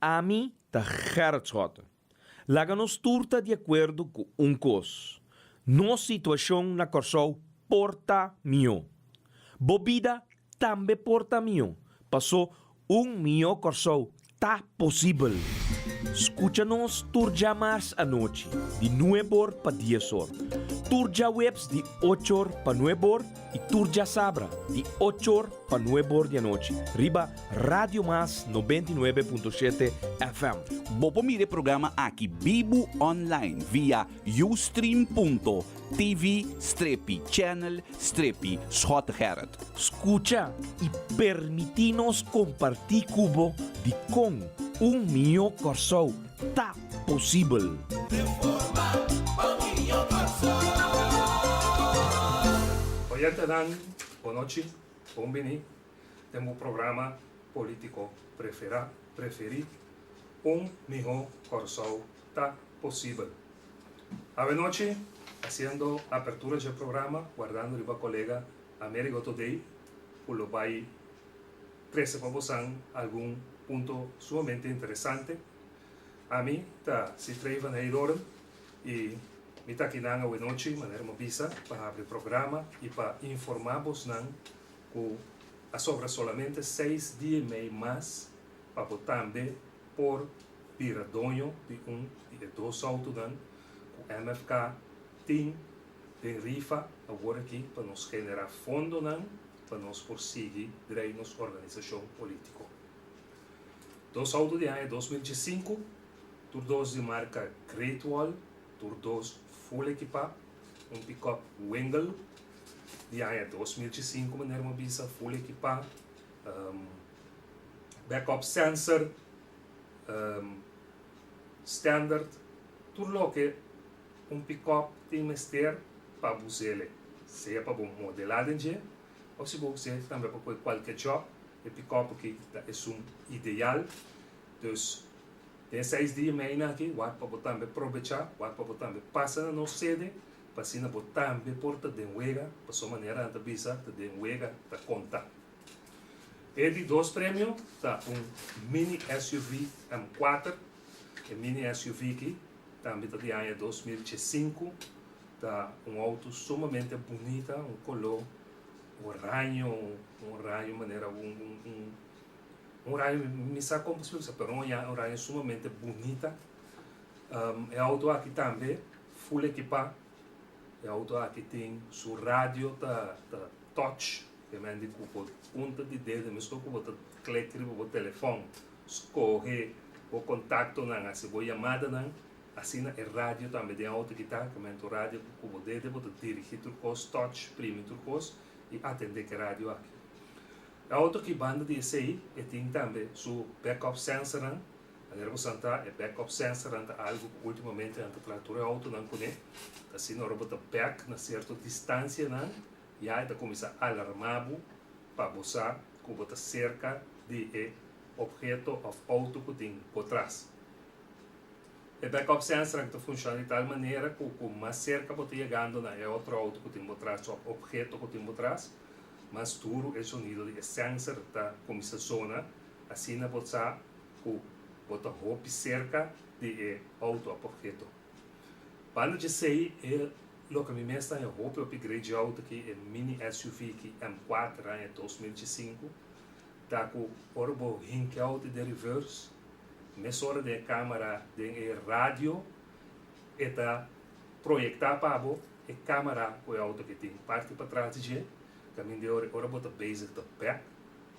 Ami ta Gerrit Schotte. Laga nos tur ta di akuerdo ku un kos, nos situashon na Kòrsou por ta mihó. Bo bida tambe por ta mihó, pasó un mihó Kòrsou ta posibel. Skucha nos tur djamars anochi di nueb'or pa dies'or, tur djaweps di och'or pa nueb'or i tur djasabra di och'or pa nueb'or di anochi riba Radio Mas 99.7 FM. Bo por mira e programa aki bibu online via ustream.tv strepi channel strepi Schottegerrit. Skucha i permití nos kompartí ku bo dikon un mihó Kòrsou ta posibel. Oyentenan, bonochi, bon bini den bo programa politico prefera, preferi, Un Miho Kòrsou Ta Posibel. Awenochi, hasiendo apertura dje programa, wardando riba kolega Amerigo Thodey ku lo bai trese pa bosan algun punto sumamente interesante. Ami ta Sifrey van Heydoorn i mi ta akinan awenochi, manera mi a bisa, pa habri programa i pa informá bosnan ku a sobra solamente seis dia i mei mas pa bo tambe por bira doño di un di e dos outonan ku MFK tin den rifa awor aki pa nos generá fondonan pa nos por sigui drei nos organisashon polítiko. Dos outo di aña 2015, tur dos di marka Great Wall, tur dos full ekipá, un pickup Wingle di aña 2015 manera mi a bisa, full ekipá, backup sensor, standard, tur loke un pickup tin mester pa bo us'e, sea pa bo modelá den dje òf si bo us'e tambe pa kohe kualke job, e pickup aki ta esun ideal. Dus den seis dia mei aki wak pa bo tambe probechá, wak pa bo tambe pasa na nos sede pa asina bo tambe por ta den wega, pasobra manera nan ta bisa ta den wega ta konta. E di dos premio ta un mini SUV M4. E mini SUV aki tambe ta di aña 2005. Ta un auto sumamente bunita, un color oraño, un oraño manera un un un un oraño mi sa con por splica pero un oraño sumamente bunita. E auto aki tambe full ekipa. E auto aki tin su radio ta ta touch. Te men di ku bo punta di dedo meskos ku bo ta klik riba bo telefòn, skohe bo kontaktonan, hasi bo yamadanan, asina e radio tambe den outo ki ta, te men tu radio ku bo dede bo ta dirigí tur kos, touch, primi tur kos i atendé ku e radio aki. E outo ki banda di esei e tin tambe su backup sensornan, manera bo sa ta e backup sensornan ta algu ku ultimamente nan ta traha tur e outonan kuné, ta asina ora bo ta bek na sierto distansianan Ya e ta kuminsá alarmá bo pa bo sa ku bo ta serka di e opheto òf outo ku tin bo tras. E backup sensor aki ta funshoná di tal manera ku ku mas serka bo ta yegando na e otro outo ku tin bo tras òf opheto ku tin bo tras, mas duru e sonido di e sensor ta kuminsá zona, asina bo sa ku bo ta hopi serka di e outo òf opheto. Banda djesei e Loke mi mes ta haña hopi hopi great dje auto ki e mini SUV ki M4 aña 2005 ta ku ora bo hinka e auto den reverse mesora den e camera den e radio e ta proyecta pa bo e camera ku e auto ki tin parti patras di dje kaminda e ora ora bo ta bezig ta bek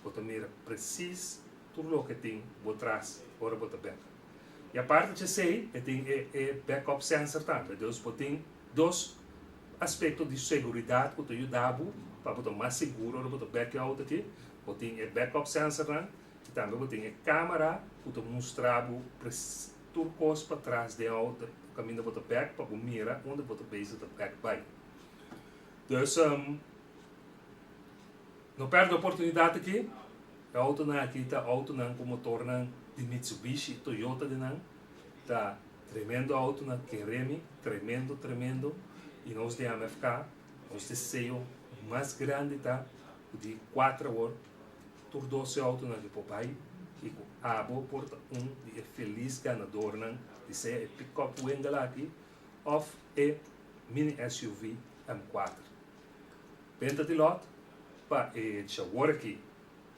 bo ta mira precies tur loke tin bo tras ora bo ta bek. I aparte dje esei e tin e e backup sensor tambe. Dus bo tin dos aspekto di seguridat ku ta yuda bo pa bo ta mas sigur ora bo ta bek e outo aki. Bo tin e backup sensornan i tambe bo tin e kamera ku ta mustra bo tur kos patras den e outo kaminda bo ta bek pa bo mira unda bo ta bezig ta bek bai. Dus no pèrdè oportunidat aki. E outonan aki ta outonan ku motornan di Mitsubishi, Toyota di nan. Ta tremendo outonan, kere mi, tremendo, tremendo. I nos di MFK, nos deseo mas grandi ta ku di kuater awor tur dos e outonan aki por bai. i ku abo por ta un di e felis ganadornan di sea e pick-up Wingle aki òf e mini SUV M kuater. Benta di lòt pa e djawor aki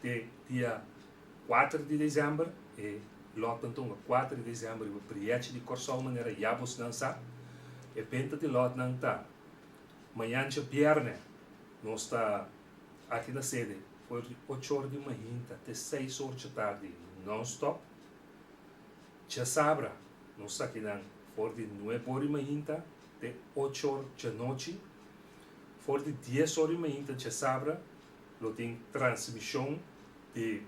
te dia kuater di desèmber. E lòtnan ta hunga kuater di desèmber riba Brièchi di Kòrsou manera ya bosnan sa. E benta di lòtnan ta mañan djabièrnè nos ta aki na sede for di ocho or di mainta te seis or djatardi nòn-stòp. Djasabra nos ta akinan for di nuebe or di mainta te ocho or djanochi. For di dies or di mainta djasabra lo tin transmishon di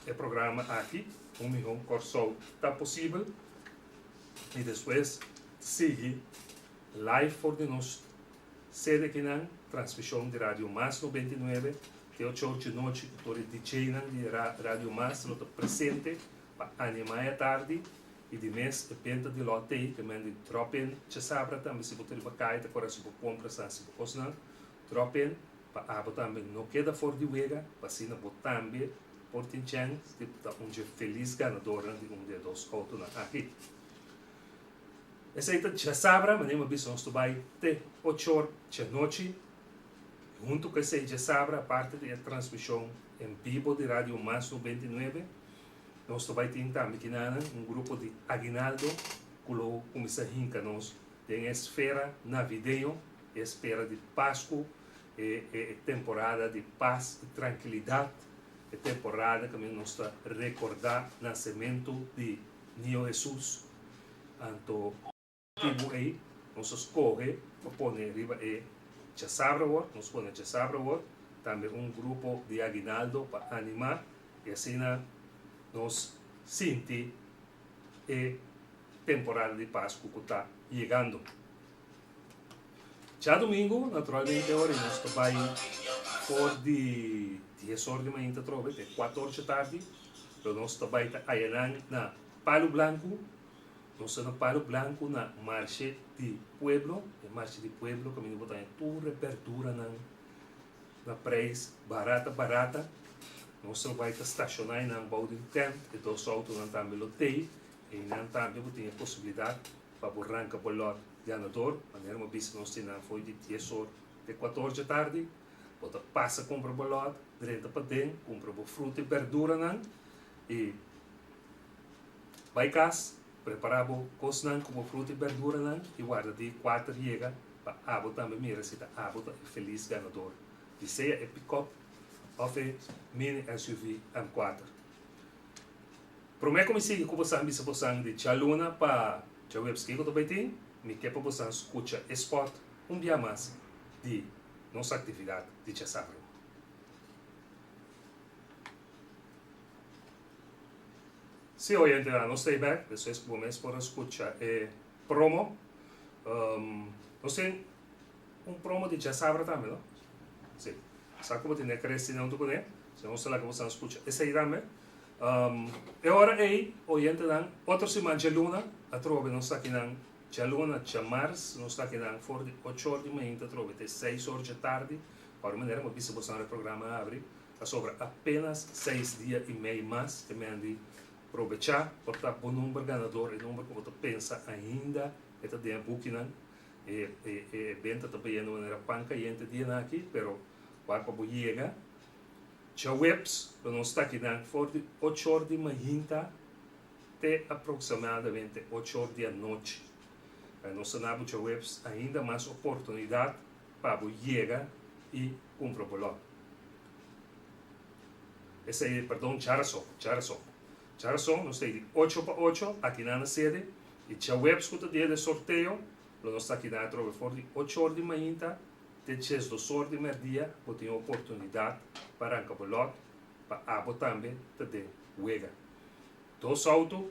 e programa aki, Un Mihó Kòrsou Ta Posibel, i despues sigui live for di nos sede akinan, transmishon di Radio Mas 99 te ocho or djanochi ku tur e DJ-nan di Radio Mas lo ta presente pa animá e atardi. I di mes e benta di lòt ei te men di drop in djasabra tambe si bo ta riba kaya ta kore si bo kompra sa si bo kosnan drop in pa abo tambe no keda for di wega pa asina bo tambe por tin chèns di ta un dje felis ganadornan di un di e dos outonan aki. Esei ta djasabra manera mi a bisa nos ta bai te ochor djanochi i huntu ku esei djasabra aparte di e transmishon en bibo di Radio Mas 99 Nos ta bai tin tambe kinanan un grupo di aguinaldo ku lo kuminsá hinka nos den e esfera navideño, e espera di Pasku, e e temporada di pas i trankilidat, e temporada kaminda nos ta rekordá nasementu di Niño Hesus. Anto. Motibu ei nos a skohe pa pone riba e djasabra awor, nos pone djasabra awor tambe un grupo di aguinaldo pa animá i asina nos sinti e temporada di Pasku ku ta yegando. Djadumingu naturalmente ora nos ta bai for di dies or di mainta atrobe te kuater or djatardi lo nos ta bai ta ayanan na Palu Blanku. Nos ta na Palo Blanco na Marshe di Pueblo. E Marshe di Pueblo kaminda bo ta haña tur e berduranan na preis barata barata. Nos lo bai ta stashoná einan bou di un tent. E dos outonan tambe lo tei. Einan tambe bo tin e posibilidat pa bo ranka bo lòt ganador. Manera bo bisa nos tin nan fo'i di dies or te kuator djatardi. Bo ta pasa kumpra bo lòt, drenta paden, kumpra bo fruta i berduranan i. Bai kas, prepará bo kosnan ku bo fruta i berduranan i warda di kuater yega pa abo tambe mira si ta abo ta e felis ganador di sea e pikòp òf e mini SUV M kuater. Promé ku mi sigui ku bosan bisa bosan di djaluna pa djaweps kiko ta bai tin, mi ke pa bosan skucha e spòt un bia mas di nos aktividat di djasabro. Sí, oyentenan, nos ta ei bek, despues ku bo mes por a skucha e promo. Nos tin un promo di djasabra tambe, no? Sí. Sa ku bo tin e Christina huntu kuné, si nos ta laga bosan skucha esei tambe. E ora ei, oyentenan, otro siman djaluna atrobe nos ta akinan, djaluna djamars nos ta akinan for di ocho or di mainta atrobe te seis or djatardi. Ora manera bo bisa bosan ora e programa a abri, Ta sobra apenas seis dia i mei mas e mendi probechá por ta bo number ganador, e number ku bo ta pensa ainda e ta den e bukinan. E e e benta ta bayendo manera pan kayente dianan aki, pero wak pa bo yega. Djaweps lo nos ta akinan for di ocho or di mainta te aproksimadamente ocho or di anochi. Nos ta na bo djaweps ainda mas oportunidat pa bo yega i kumpra bo lòt. Esei, perdon, djarason, djarason. Djarason nos ta di ocho pa ocho akinan na sede i djaweps ku ta dia di e sorteo lo nos ta akinan atrobe for di ocho or di mainta te diesdos or di merdia bo tin e oportunidat pa ranka bo lòt pa abo tambe ta den wega. Dos outo,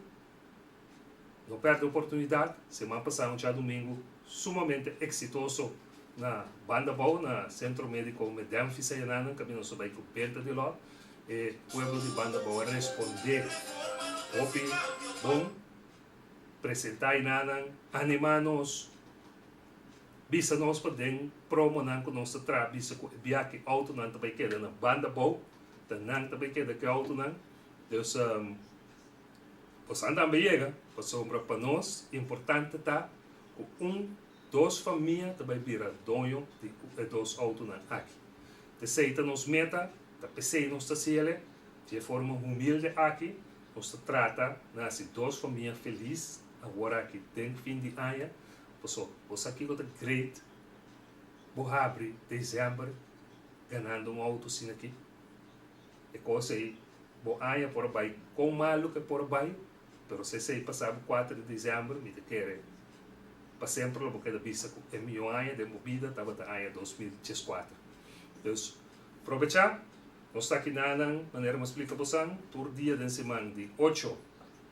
no pèrdè oportunidat, siman pasá un djadumingu sumamente eksitoso na Banda Bou na Sentro Médiko Medemfi Sayanana kaminda nos a bai ku benta di lòt. E pueblo di Banda Bou a respondé hopi bon, presentá enanan, animá nos, bisa nos pa den promonan ku nos ta traha bisa ku e biaha ki outonan ta bai keda na Banda Bou, ta nan ta bai keda ku e outonan. Dus. Boso tambe yega, pasobra pa nos importante ta ku un, dos famia ta bai bira doño di e dos outonan aki. Esei ta nos meta, ta p'esei nos ta hasié, di forma humilde aki, nos ta trata na hasi dos famia felis awor aki den fin di aña. Paso, bo kiko ta great, bo habri desèmber ganando un outo asina aki. E kos ei, bo aña por bai kon malu ku por bai, pero si esei pasa 4 di desèmber, mi ta kere pa semper lo keda bisa ku e mihó aña di mi bida tabata aña 2014. Dus, aprovechá, nos ta aki na manera mi a splika boso, tur dia di siman di 8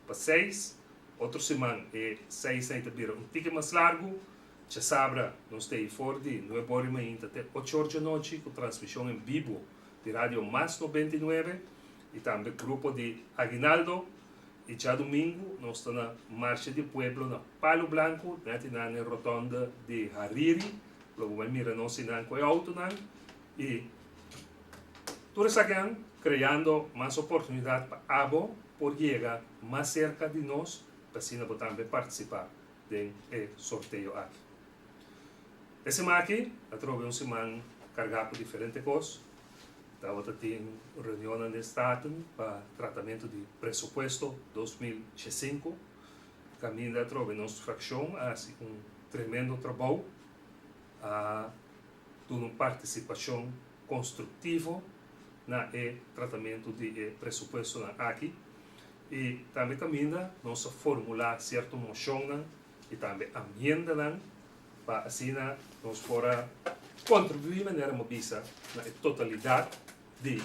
pa 6, otro siman e 6 ei bira un tiki mas largu. Djasabra, nos tin for di 9 or di mainta te 8 or di anochi, ku transmishon en bibu di Radio Mas 99 i tambe grupo di Aguinaldo. I djadumingu, nos ta na Marcha di Pueblo na Palo Blanco, net na rotonde di Hariri. Lo bo mira nos einan ku e outonan. I tur esaki kreando mas oportunidat pa abo por yega mas serka di nos, pa asina bo tambe partisipá den e sorteo aki. E siman aki, atrobe un siman kargá ku diferente kos. Tabatin reunion na Staten pa tratamentu di presupuesto 2005. Kaminda atrobe nos frakshon a hasi un tremendo trabou, a duna un partisipashon konstruktivo na e tratamentu di presupuesto aki. I tambe kaminda nos a formulá sierto moshon i tambe enmienda pa asina nos por a kontribuí manera mi a bisa na totalidat di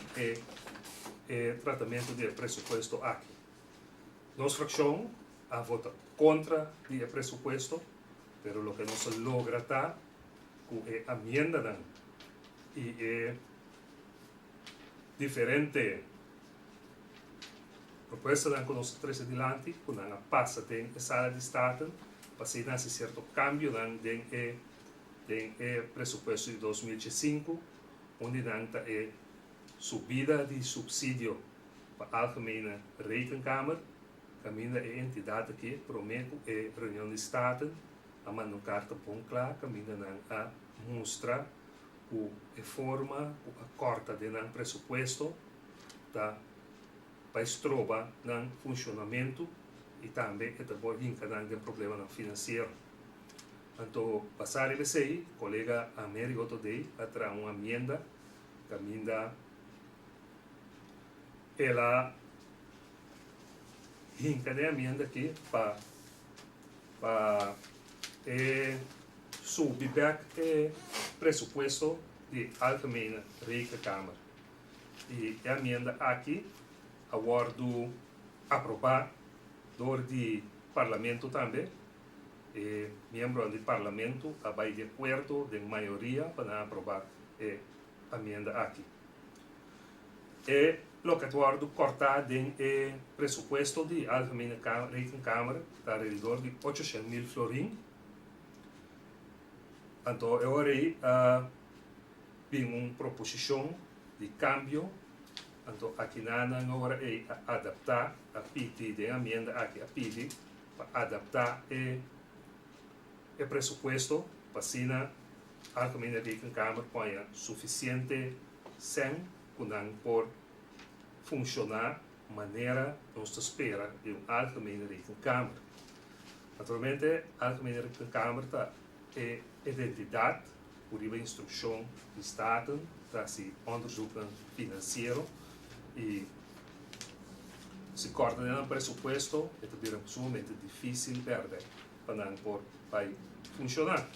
e tratamentu di presupuesto aki. Nos frakshon a vota kontra di presupuesto, pero loke nos a logra ta ku e enmienda i e diferente propuesta ku nos a trese dilanti, ku nan a pasa den sala di Staten, pa asina sierto kambio den e presupuesto di 2005, unda nan ta e subida di supsidio pa Algemene Rekenkamer, kaminda e entidat aki, promé ku e reunion di Staten, a manda un karta bon kla, kaminda nan a mustra ku e forma ku a kòrta den nan presupuesto ta pa stroba nan funshonamentu i tambe e ta por hinka nan den problema finansiero. Anto, basá riba esei, kolega Amerigo Thodé a traha un enmienda kaminda el a hinka e enmienda aki pa subi bèk e presupuesto di Algemene Rekenkamer. I e enmienda aki a wòrdu aprobá dor di parlamento tambe. E miembro di parlamento a bai di akuerdo di mayoria pa aprobá e enmienda aki. E loke a wòrdu kòrtá den e presupuesto di Algemene Rekenkamer ta alrededor di 800 mil florin. Anto, awor bin un proposishon di kambio. Anto, aki nan awor a adaptá, a pidi e enmienda aki, a pidi pa adaptá e presupuesto pa asina Algemene Rekenkamer pone sufisiente sèn ku nan por funshoná manera nos ta spera di un Algemene Rekenkamer. Naturalmente, Algemene Rekenkamer ta e entidat ku riba instrukshon di Staten ta hasi onderzoek finansiero i si kòrta den presupuesto, e ta bira sumamente difísil pèrdè pa nan por bai funshoná.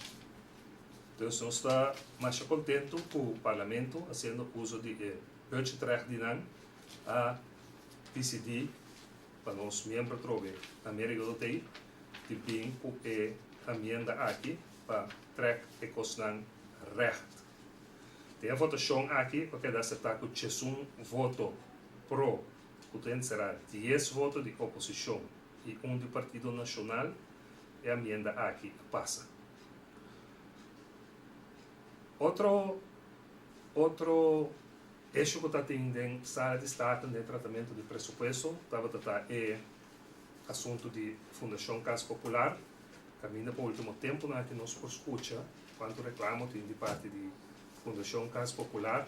Dus nos ta mas kontentu ku parlamento hasiendo uso di e budgetrecht di nan a disidí pa nos miembro trobe Amerigo Thodé di bin ku e enmienda aki pa trèk e kosnan recht. Den e votashon aki, a keda aseptá ku 11 voto pro, ku será 10 voto di oposishon i un di Partido Nashonal, e enmienda aki a pasa. Otro issue ku tabatin den sala di Staten den tratamentu di presupuesto, tabata e asuntu di Fundashon Kas Popular, kaminda pa ultimo tempunan aki nos por skucha kuantu reklamo tin di parti di Fundashon Kas Popular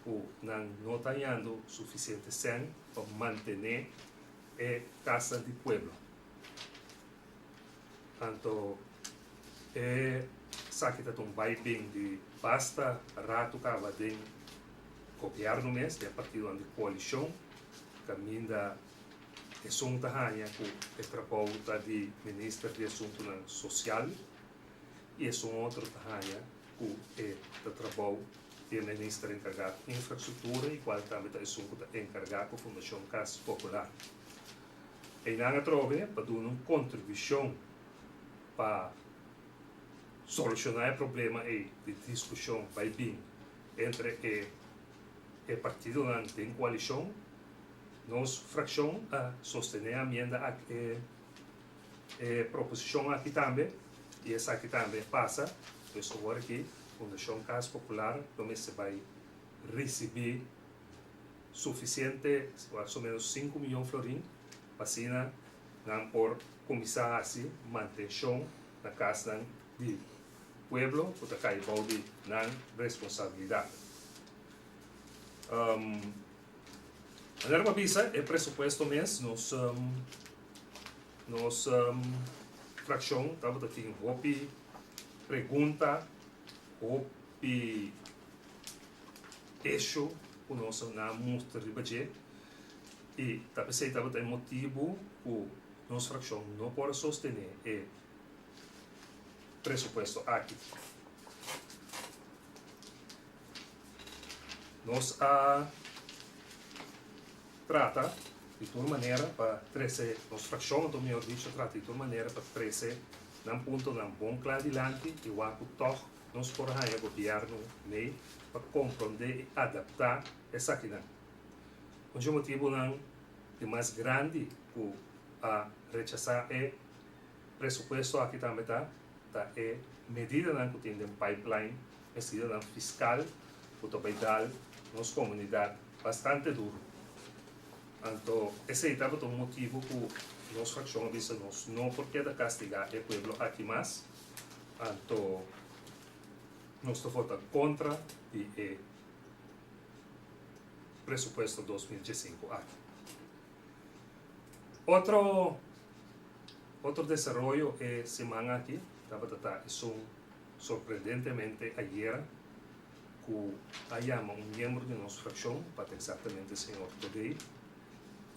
ku nan no ta hañando sufisiente sèn pa mantené e kasnan di pueblo. Anto e esaki ta un bai bin di basta ratu kaba den gobièrnu mes, den partidonan di koalishon, kaminda esun ta haña ku e trabou ta di minister di asuntunan sosial i esun otro ta haña ku e ta trabou di e minister enkargá ku infrastruktura i kual tambe ta esun ku ta enkargá ku Fundashon Kas Popular. Einan atrobe pa duna un kontribushon pa solushoná e problema ei di diskushon bai bin entre e e partidonan den koalishon, nos frakshon a sostené amienda aki e e proposishon aki tambe i esaki tambe pasa. Pues awor aki Fundashon Kas Popular lo mester bai risibí sufisiente, mas o menos sinku miyon florin, pa asina nan por kuminsá hasi mantenshon na kasnan di pueblo ku ta kai bou di nan responsabilidat. Manera ku a bisa, e presupuesto mes nos nos frakshon tabata tin hopi pregunta, hopi Esho ku nos a mustra riba dje i ta p'esei tabata e motibu ku nos frakshon no por a sostené e presupuesto aki. Nos a trata di tur manera pa trese, nos frakshon anto mihor dicho a trata di tur manera pa trese nan puntonan bon kla dilanti i wak ku tòg Nos por haña gobièrnu mei pa komprondé i adaptá esakinan. Un dje motibunan di mas grandi ku a rechasá e presupuesto aki tambe ta ta e medidanan ku tin den pipeline, medidanan fiskal ku ta bai dal nos komunidat bastante duru. Anto esei tabata un motibu ku nos frakshon a bisa nos no por keda kastigá e pueblo aki mas. Anto nos ta vota kontra di e presupuesto 2015 aki. Otro otro desaroyo e siman aki tabata ta esun sorprendentemente ayera ku a yama un miembro di nos frakshon, pa ta eksaktamente señor Todey,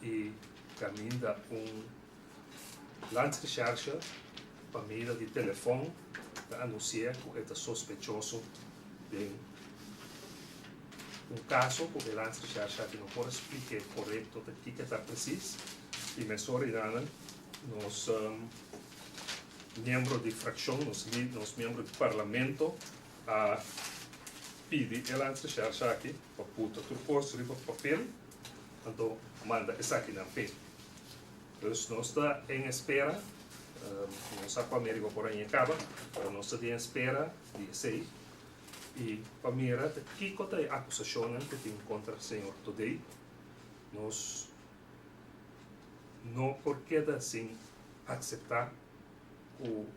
i kaminda un Landsrecherche pa medio di telefòn ta anunsi'é ku e ta sospechoso den un kaso ku e Landsrecherche aki no por a splik'é korekto ta kiko ta presis i mesora inanan nos miembro di frakshon, nos nos miembro di parlamento a pidi e Landsrecherche aki pa puta tur kos riba papel anto manda esakinan p'e. Dus nos ta en espera, no sa ku Americo por aña kaba, pero nos ta den espera di esei i pa mira ta kiko ta e akusashonnan ku tin kontra señor Todey. Nos no por keda sin akseptá ku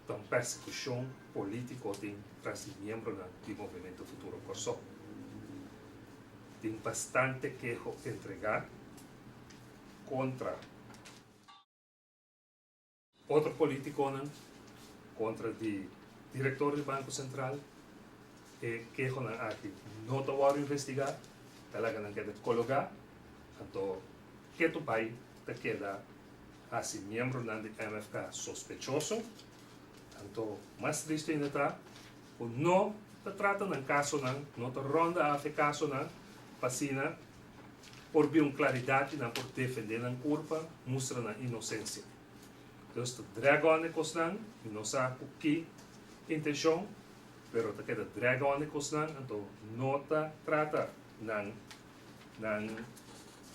ta un persekushon polítiko tin tras di miembronan di Movemento Futuro Kòrsou. Tin bastante keho entregá. Kontra otro politikonan, kontra di direktor di Banko Sentral, e kehonan aki no ta wòrdu investigá, ta laga nan keda kologá, anto ketu bai ta keda hasi miembronan di MFK sospechoso. Anto mas tristu ainda ta ku no ta trata nan kasonan, no ta rònda af e kasonan pa asina por bin un claridad y nan por defende nan curpa, mustra nan inocencia. Dus ta drag on e cosnan, mi no sa cu ki intencion, pero ta keda drag on e cosnan, anto no ta trata nan nan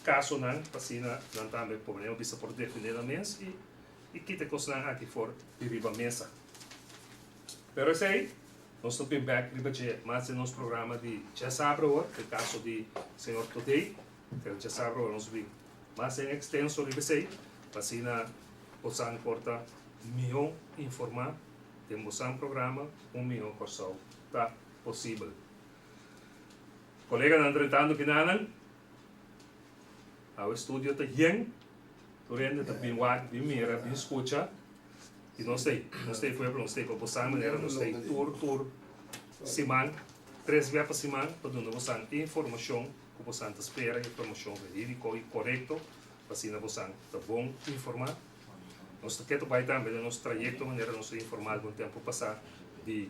casonan pa asina nan tambe por manera bisa por defende nan mes y y kita e cosnan aki for di riba mesa. Pero esey Nos ta bin bek riba dje mas den nos programa di djasabra awor, e kaso di señor Todey. Pero djasabra awor nos bin mas en ekstenso riba esei. Pa asina bosan por ta mihó informá den bosan programa Un Mihó Kòrsou Ta Posibel. Koleganan drentando kinanan, awe studio ta yen, tur hende ta bin wak, bin mira, bin skucha i nos ta ei, nos ta ei pueblo, nos ta ei pa bosan manera nos ta ei tur tur siman, tres bia pa siman pa duna bosan informashon ku bosan ta spera, informashon verídiko i korekto pa asina bosan ta bon informá. Nos ta ketu bai tambe den nos trayekto manera nos a informá algun tempu pasá di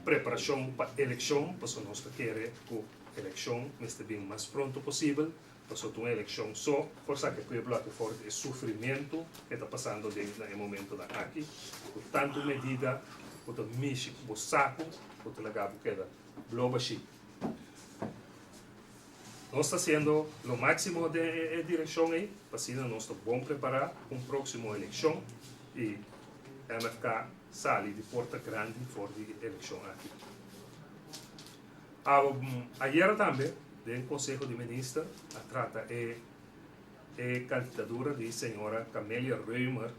preparashon pa elekshon, pasobra nos ta kere ku elekshon mester bin mas pronto posibel, pasobra ta un elekshon so por saka e pueblo aki for di e sufrimiento ke ta pasando den na e momentonan aki, ku tantu medida ku ta mishi ku bo saku ku ta laga bo keda blo bashí. Nos ta hasiendo lo máksimo den e direkshon ei pa asina nos ta bon prepará pa un próksimo elekshon i MFK sali di porta grandi for di e elekshon aki. Ayera tambe den Konseho di Minister a trata e e kandidadura di señora Camelia Römer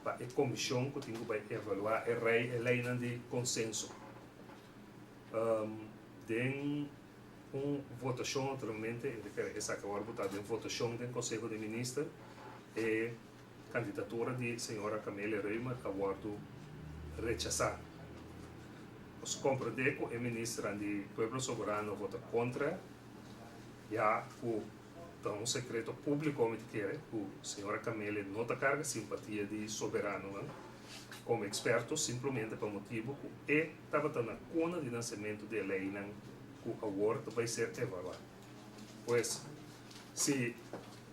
pa e komishon ku tin ku bai evaluá e rei e leinan di konsenso. Den un votashon naturalmente esaki a wòrdu botá den votashon den Konseho di Minister e Kandidatura di señora Camelia Römer a wòrdu rechasá. Nos komprendé ku e ministernan di Pueblo Soberano a vota kontra, ya ku ta un sekreto públiko mi ta kere ku señora Camelia no ta karga simpatia di soberanonan komo eksperto simplemente pa motibu ku e tabata na kuna di nasementu di e leinan ku awor ta bai ser evaluá. Pues, si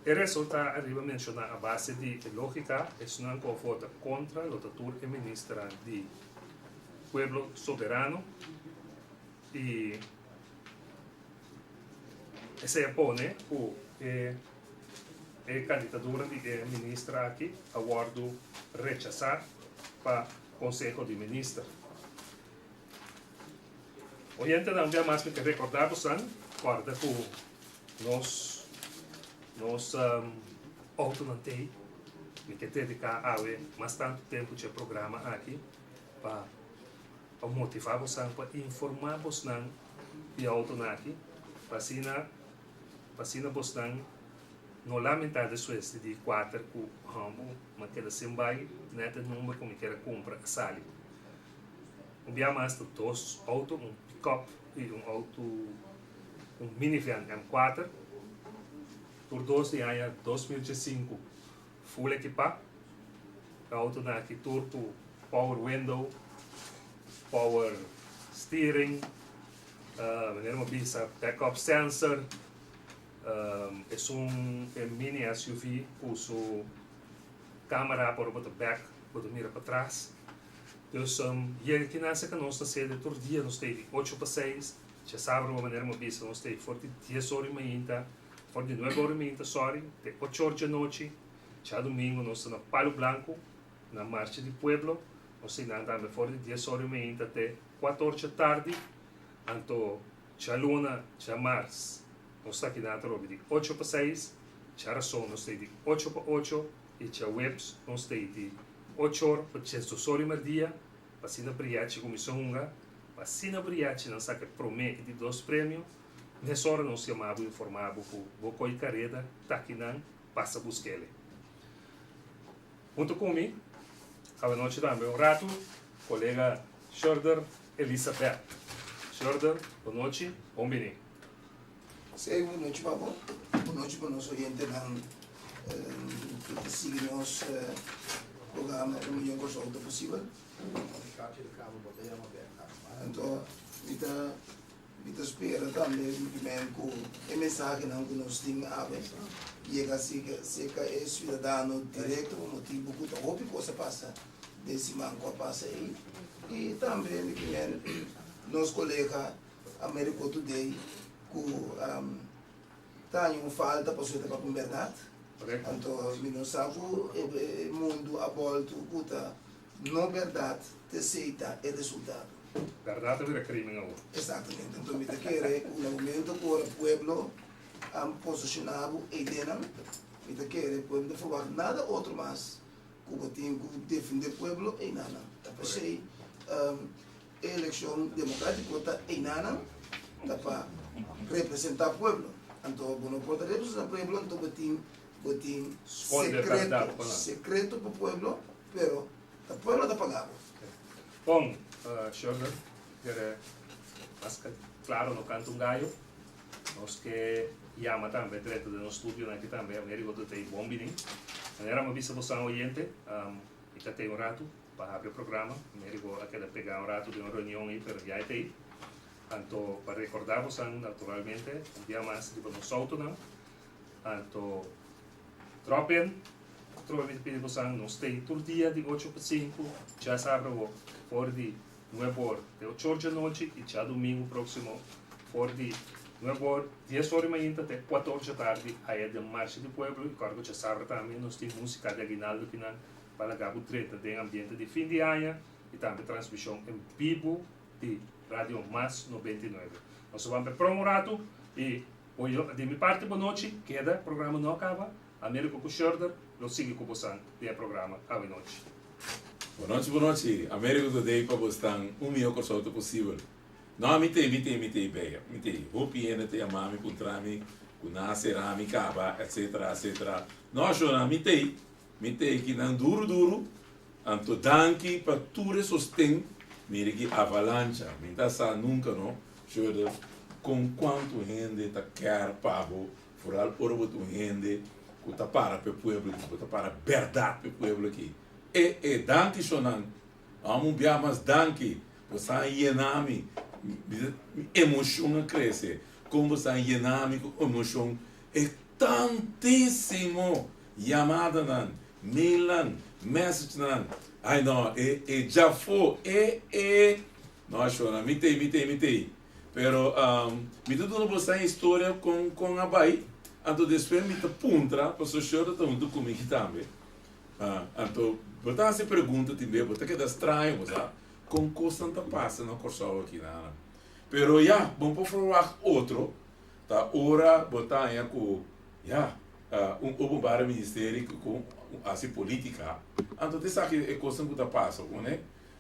e resultá ariba menshoná a base di e lógika, esunnan ku a vota kontra lo ta tur e ministernan di Pueblo Soberano i esei a pone ku e e kandidadura di e minister aki a wòrdu rechasá pa Konseho di Minister. Oyentenan, un bia mas mi ke rekordá bosan, kòrda ku nos nos outonan t'ei. Mi ke dediká awe mas tantu tempu dje programa aki pa pa motivá bosan, pa informá bosnan di e outonan aki, pa asina pa asina bosnan no lamentá despues di di kuater ku hòmbu mi a keda sin bai nèt e number ku mi kier a kumpra a sali. Un bia mas ta dos auto, un pickup y un auto, un minivan M kuater. Tur dos di aña 2015 full ekipa. E autonan aki tur ku power window, power steering, manera mi a bisa backup sensor. Esun e mini SUV ku su camera por bo ta bek, bo ta mira patras. Dus yega ki nan seka nos ta sede tur dia nos ta ei di ocho pa seis, djasabra bo manera mi a bisa nos ta ei for di dies ora i mainta, for di nuebe ora i mainta sorry, te ocho or djanochi, djadumingu nos ta na Palo Blanco na Marcha di Pueblo, nos ta ei nan tambe for di dies ora i mainta te kuater or djatardi, anto djaluna, djamars nos ta aki nan atrobe di ocho pa seis, djarason nos ta ei di ocho pa ocho i djaweps nos ta ei di Ocho or pa 12 or i merdia, pa asina Briachi kuminsá hunga, pa asina Briachi nan saka e promé i di dos premio, mesora nos yama bo informá bo ku bo koi kareda ta akinan, pasa busk'ele. Huntu ku mi, awanochi tambe un ratu, kolega Shurder Elisabeth. Shurder, bonochi, bon bini. Sí, bon nochi pa bo, bon nochi pa nos oyentenan ku ta sigui nos programa Un Miyon Kòrsou Ta Posibel. Anto mi ta mi ta spera tambe primer ku e mensahenan ku nos tin awe yega serka e siudadano direkto pa motibu ku ta hopi kos a pasa den siman ku a pasa ei i tambe mi primer nos kolega Americo Today ku ta haña un falta pasobra ta papia un bèrdat. Anto mi no sa ku e mundu a bòltu ku ta no bèrdat ta esei ta e resultado. Bèrdat a bira krimen awor. Exactamente. Anto mi ta kere ku na momento ku ora pueblo a posishoná bo eidenan. Mi ta kere pueblo ta verwacht nada otro mas ku bo tin ku defende pueblo einanan. Ta p'esei e elekshon demokratiko ta einanan ta pa representa pueblo. Anto bo no por ta representa pueblo anto bo tin bo tin sekreto sekreto pa pueblo pero ta pueblo ta paga bo. Bon, Shirley, kere mas klaro no kanta un gayo. Nos ke yama tambe drenta den nos studionan aki tambe Amerigo ta tei bon bini. Manera mi a bisa bosan oyente, mi ta tei un ratu pa habri e programa. Amerigo a keda pega un ratu den un reunion ei, pero ya e tei. Anto pa recorda bosan naturalmente un bia mas riba nos autonan. Anto drop in, atrobe mi ta pidi bosan nos tei tur dia di ocho pa sinku, djasabra awo for di Nuebe or te ocho or djanochi i djadumingu próksimo for di nuebe or, dies or di mainta te kuater or djatardi aya den Marshe di Pueblo i kòrda ku djasabra tambe nos tin músika di aguinaldo kinan pa laga bo drenta den ambiente di fin di aña i tambe transmishon en bibu di Radio Mas 99. Nos a ban p'e promo ratu i di mi parti bonochi, keda programa no a kaba. Americo ku Schurder lo sigui ku bosan den e programa awe nochi. Bonochi bonochi, Americo Today pa bosnan un mihó Kòrsou ta posibel. No, mi t'ei, mi t'ei, mi t'ei bea, mi t'ei. Hopi hende ta yama mi, puntra mi ku nan a sera mi kaba, etcetera, etcetera. No, shona, mi t'ei, mi t'ei kinan duru duru. Anto danki pa tur e sosten, mira ki avalancha, mi ta sa nunka no, Schurder, kon kuantu hende ta kèr pa bo Foral ora bo ta un hende ku ta para p'e pueblo aki, bo ta para bèrdat p'e pueblo aki. E e danki shonnan, amo un bia mas danki, bo sa yena mi, mi emoshon a krese, kon bo sa yena mi ku emoshon, e tantísimo yamadanan, mailnan, messagenan, ai no, e e djafó, e e, no shonnan, mi t'ei, mi t'ei, mi t'ei. Pero mi ta duna boso e historia con con a bay, anto despues mi ta puntra, pasobra Shirley ta hunto cu mi aki tambe, anto bo ta haci pregunta tin bes bo ta keda straño bo sa con cosnan ta pasa na Corsou aki nan. Pero ya, bo por verwacht otro, ta ora bo ta haña cu ya, un openbare ministerie cu haci politica, anto ta esaki e cosnan cu ta pasa, cu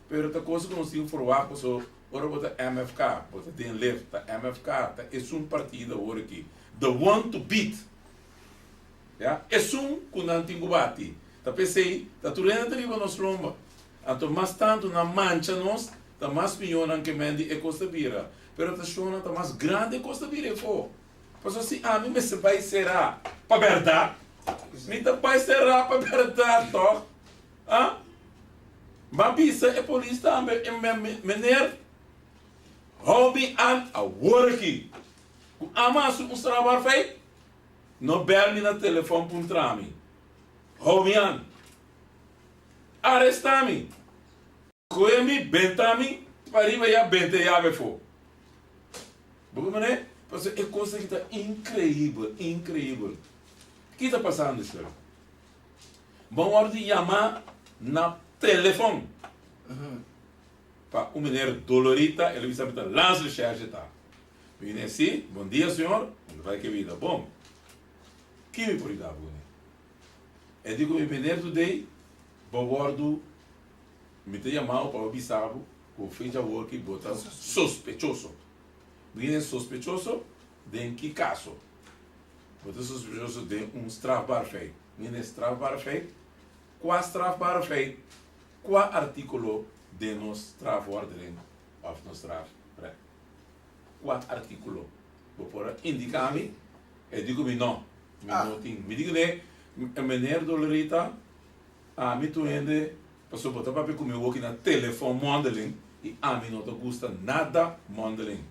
Pero ta cosa cu nos tin verwacht paso ora bo ta MFK, bo ta den lift, ta MFK ta esun partido awor aki, the one to beat, ya, esun cu nan tin cu bati. Ta p'esey ta tur hende ta riba nos lomba. Anto mas tanto nan mancha nos, ta mas miyo nan ke men di e cos ta bira. Pero ta shona ta mas grandi e cos ta bira efo. Paso si ami mester bay sera pa berdad, mi ta bay sera pa berdad toch? Ah? M'a bisa e polis tambe, e meneer, hou mi aan awor aki. Ku amo hasi un strafbaar feit, no bel mi na telefon puntra mi. Hou mi aan. Aresta mi. Koe mi, benta mi, pariba ya benta e yabe afó. Bo ku meneer? Pasobra e kos aki ta inkreibel, inkreibel. Ki ta pasando, Shirley? Bo wòrdu yamá na telefòn pa un meneer Dolorita, el a bisa mi ta Landsrecherche ta. Mi bini si, bon dia señor, mi ta bai ke bida bon. Ki mi por yuda bo kuné? E di ku mi meneer today bo wòrdu mi ta yamá bo pa bo bisa bo ku fecha awor ki bo ta sospechoso. Mi bini sospechoso den ki kaso? Bo ta sospechoso den un strafbaar feit. Mira e strafbaar feit. Kua strafbaar feit? Kua artíkulo den nos strafvordering òf nos strafrecht? Kua artíkulo? Bo por a indiká mi? E di ku mi no, mi no tin. Mi di kuné, Meneer Dolorita, ami tur hende, pasobra bo ta papia ku mi woki na telefòn mondeling i ami no ta gusta nada mondeling.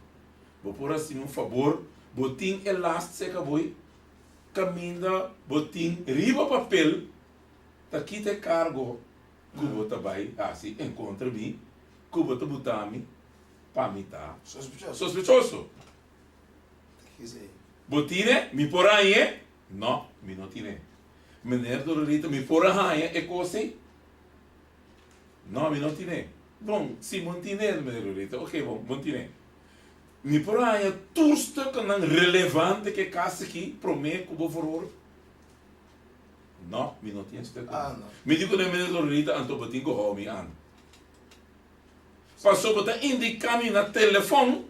Bo por hasi mi un fabor? Bo tin e last seka boy? Kaminda bo tin riba papel ta kita e kargo ku bo ta bai hasi en kontra mi, ku bo ta buta mi pa mi ta sospechoso. Bo tine? Mi por hañ'e? No, mi no tine. Meneer Dolorita, mi por a haña e kos ei? No, mi no tine. Bon, si bo tine, meneer Dolorita, oke, bon, bo tine. Mi por haña tur stuknan relevante ku e kas aki promé ku bo verhoor? No, mi no tin e stuk. Ah, no. Mi di ku ne meneer Dorita anto bo tin ku hou mi an. Paso bo ta indiká mi na telefòn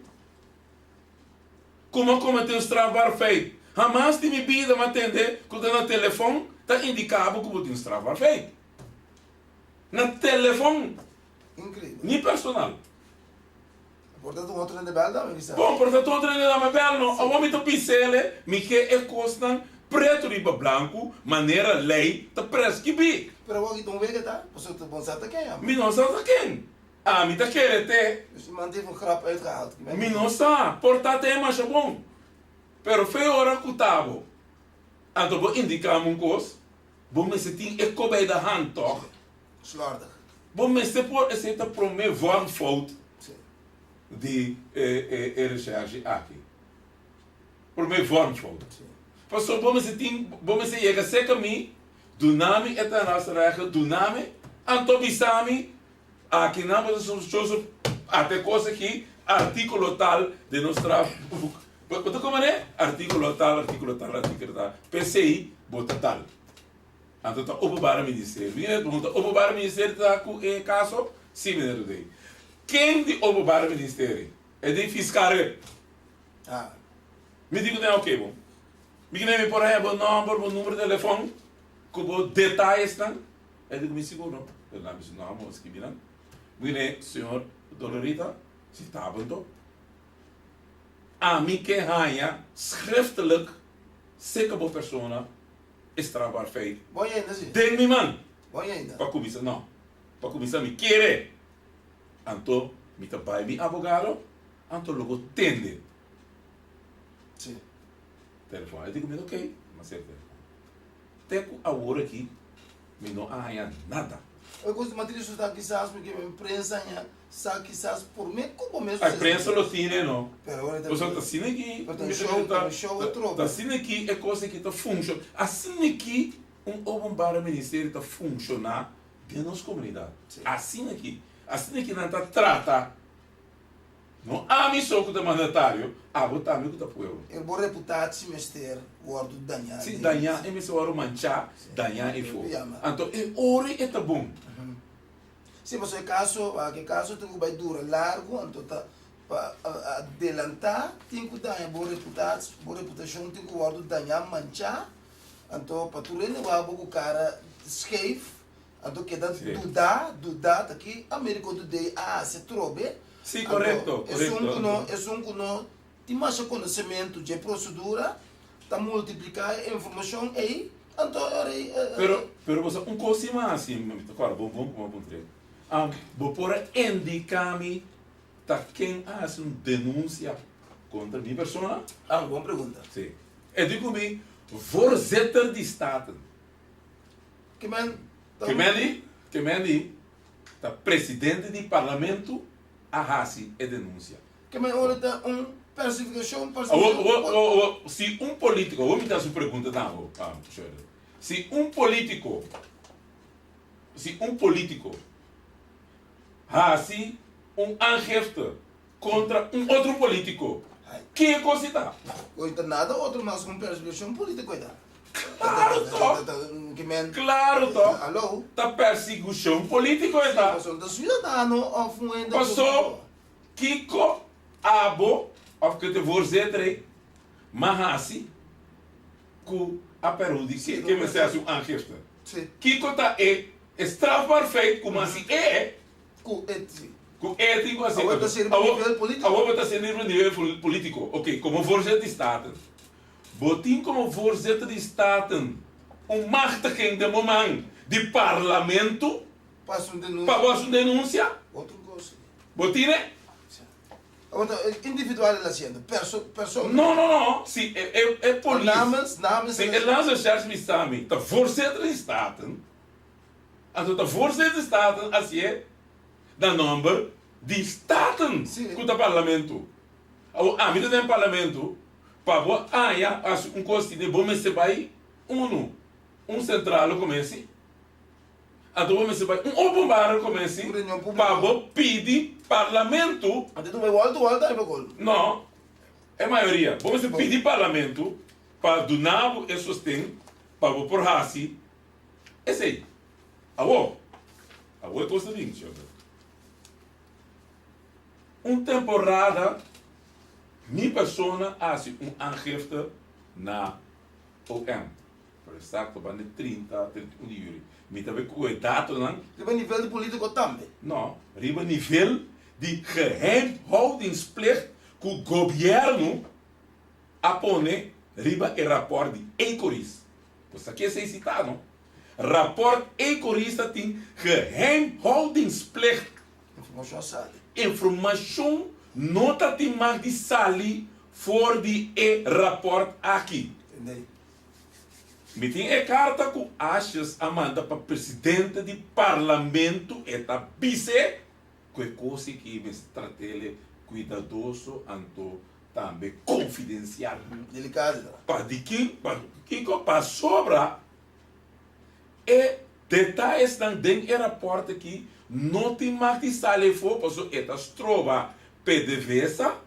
ku mi a kometé un strafbaar feit. Hamas di mi bida mi a tende ku ta na telefòn ta indiká bo ku bo tin un strafbaar feit. Na telefòn. Increíbel. Ni personal. Por ta un otro hende bel dame kisas. Bon, por ta un otro hende dame bel no. Awor mi ta bis'ele, mi ke e kosnan pretu riba blanku, manera lei ta preskibí. Pero awor aki ta un wega ta, pasobra ta bon sa ta ken ami. Mi no sa ta ken. Ami ta kere te. Dus iemand heeft een grap uitgehaald. Mi no sa. Por ta te masha bon. Pero fe ora ku ta bo, anto bo indiká mi un kos, bo mester tin e ko bij de hand tòg? Slordig. Bo mester por esei ta prome vormfout di e recherche aki. Prome vormfout. Pasobra bo mester tin, bo mester yega serka mi, duna mi e tanartsregel, duna mi, anto bisa mi, aki nan bo ta sospechoso, ata e kos aki, artikulo tal den nos strafboek. Bo ta komprende? Artikulo tal, artikulo tal, artikulo tal. P'esei bo ta tal. Anto ta openbare ministerio. Mi a pregunta, openbare ministerio ta ku e kaso? Si, meneer Rudé. Ken di openbare ministerio? E di fiskal rep. Ah. Mi di ku nan, oke bon. Mi kende mi por haña bo nòmber, bo numero di telefòn, ku bo detayesnan? E di ku mi sigur no. Pero nan mi su nòmber, bo skibi nan. Mi kende, señor Dolorita, si ta bo anto. Ami ke haña schriftelijk seka bo persona E strafbaar feit. Bon ainda si. Den mi man. Bon ainda. Pa kuminsá no. Pa kuminsá mi kere. Anto mi ta bai mi abogado, anto lo bo tende. Si. Telefòn. E di ku mi ok, mi a sera telefòn. Te ku awor aki mi no a haña nada. E kos di matriz ta kisas mi ke prensa haña. Sa kisas por me ku bo mes Ay prensa lo tine no. Pero ora ta Pasobra ta asina ki Pero ta un show, ta un show atrobe. Ta asina ki e kos aki ta funsho asina ki un openbare ministerio ta funshoná den nos komunidat. Asina ki asina ki nan ta trata no ami so ku ta mandatario, abo tambe ku ta pueblo. E bo reputatie mester wòrdu dañá. Si dañá e mester wòrdu manchá, dañá efo. Anto e ora e ta bon. Sí, pasobra e kaso, wak, e kaso tin ku bai dura largu, anto ta pa adelantá tin ku daña bo reputats, bo reputashon tin ku wòrdu dañá, manchá, anto pa tur hende wak bo ku kara skeef, anto keda dudá, dudá ta ki Americo Today a hasi atrobe, Sí, korekto, anto esun korekto. ku no, esun ku no tin masha konosementu dje prosedura ta multipliká e informashon ei, anto ora ei. Pero, pero bo sa un kos si mas si mi ta kòrda bon bon ku mi a puntra ei. Bo por a indiká mi ta ken a hasi un denunsia kontra mi persona? Ah, bon pregunta. Si. E di ku mi voorzitter di Staten. Ke men ta. Ke men di? Ke men di ta presidente di parlamento a hasi e denunsia. Ke men ora ta un persifikashon, Awor, awor, awor, awor, si un politico, awor mi ta haci un pregunta na abo, Shirley. Si un politico, si un politico haci un aangifte contra un otro politico, ke cos e ta? Oye, ta nada otro mas ku un persifikashon politico e ta. Claro toch! Ke men, Claro toch! Hallo? Ta persigushon politico e ta. Si, pasobra ta ciudadano of un hende Paso, Kiko abo of ke te voorzitter ei ma hasi ku a perhudike ke mester hasi un aangifte? Kiko ta e e strafbaar feit ku masi e Ku e si. Ku e tin ku hasi? Awor ta sirbi nivel politiko. Awor bo ta sirbi nivel politiko. Oke, komo voorzitter di Staten bo tin komo voorzitter di Staten un machtiging den bo man di parlamento Pa hasi un denunsia. Pa bo hasi un denunsia? Otro kos. Bo tine? Awor ta individual el haciendo, perso, persona. No, no, no, si e, e, e polis. Namens, namens. Si e landsrecherche bisa mi ta voorzitter di Staten, anto ta voorzitter di Staten hacié na nomber di Staten Si. ku ta parlamento. Awor ami ta den parlamento, pa bo haña hasi un kos tine bo mester bai unu, un centrale comessi. Anto bo mester bai un openbare commissie Un reunion publico. pa bo pidi parlamento. Anto tu bai wolta wolta riba gol. No, e mayoria. Bo mester pidi parlamento pa duna bo e sosten pa bo por haci. Esei. Awor, awor e kos ta bin, Sheldon. Un temporada mi persona a hasi un aangifte na OM. Pero exacto banda di 30, 31 di juli. Mi ta bay cu e datonan. Riba nivel di politico tambe? No, riba nivel di geheimhoudingsplicht cu gobierno a pone riba e rapport di Ecorys. Pues aki esey si ta, no? Rapport Ecorys ta tin geheimhoudingsplicht. Informacion a sali. Informacion no ta tin mag di sali for di e rapport aki. Tendey. Mi tin e karta ku Asjes a manda pa presidente di parlamento, e ta bis'é ku e kos aki mester trat'el kuidadoso anto tambe konfidensial. Delikado ta. Pa di kin? Pa kiko? Pasobra e detayesnan den e rapòrt aki no tin mag di sali afó pasobra e ta stroba PDVSA.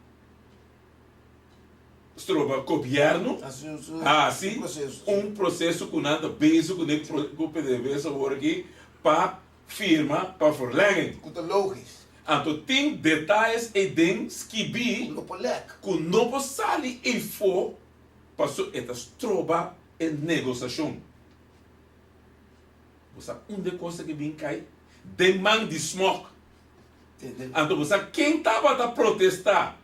Stroba gobièrnu hasi un proseso ku nan ta bezig kuné ku PDVSA awor aki pa firma pa verlenging. Ku ta lógis. Anto tin detayes eiden skibí Ku no por lèk. Ku no por sali eifó paso e ta stroba e negosashon. Bo sa unda e kos aki bin kai? Den man di Smok. Anto bo sa ken tabata protestá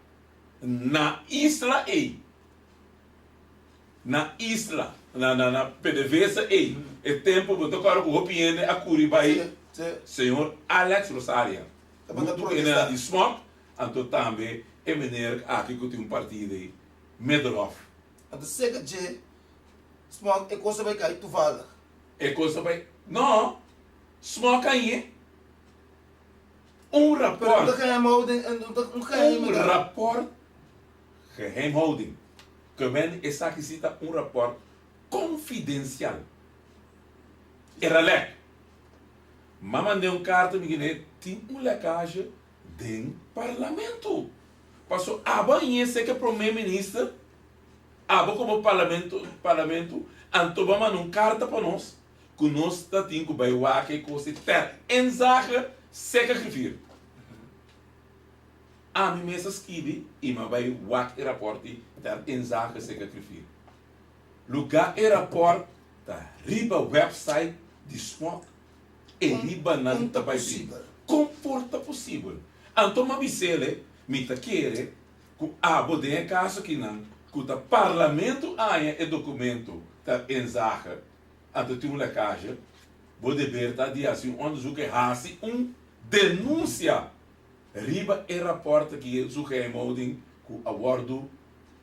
Na isla ei, na isla, na na na PDVSA ei, e tempo bo ta kòrda ku hopi hende a kuri bai señor Alex Rosaria huntu ku hendenan di SMOC, anto tambe e meneer aki ku tin un partido ei, Middelhof. Anto seka dje SMOC e kos a bai kai toevallig. E kos a bai, no, SMOC a ñe. Un rapport. Un rapport geheimhouding. Ke men esaki si ta un rapport confidencial. Era lek. M'a mand'é un carta mi gine tin un lekkage den parlamento. Paso abo a ñe ke prome minister, abo como parlamento, parlamento, anto bo a manda un carta pa nos. Ku nos ta tin ku bai wak e kos di ter inzage seka griffier. Ami mes a skibi i mi a bai wak e raport di ter inzage seka griffier. Lugá e raport ta riba website di SMOC e riba nan ta bai bin. Kon por ta posibel? Anto mi a bis'el, mi ta kere ku abo den e kaso akinan ku ta parlamento haña e dokumento ter inzage. Anto tin un lekaje, bo deber ta di hasi un onderzoek i hasi un denunsia riba e raport aki su geheimhouding ku a wordu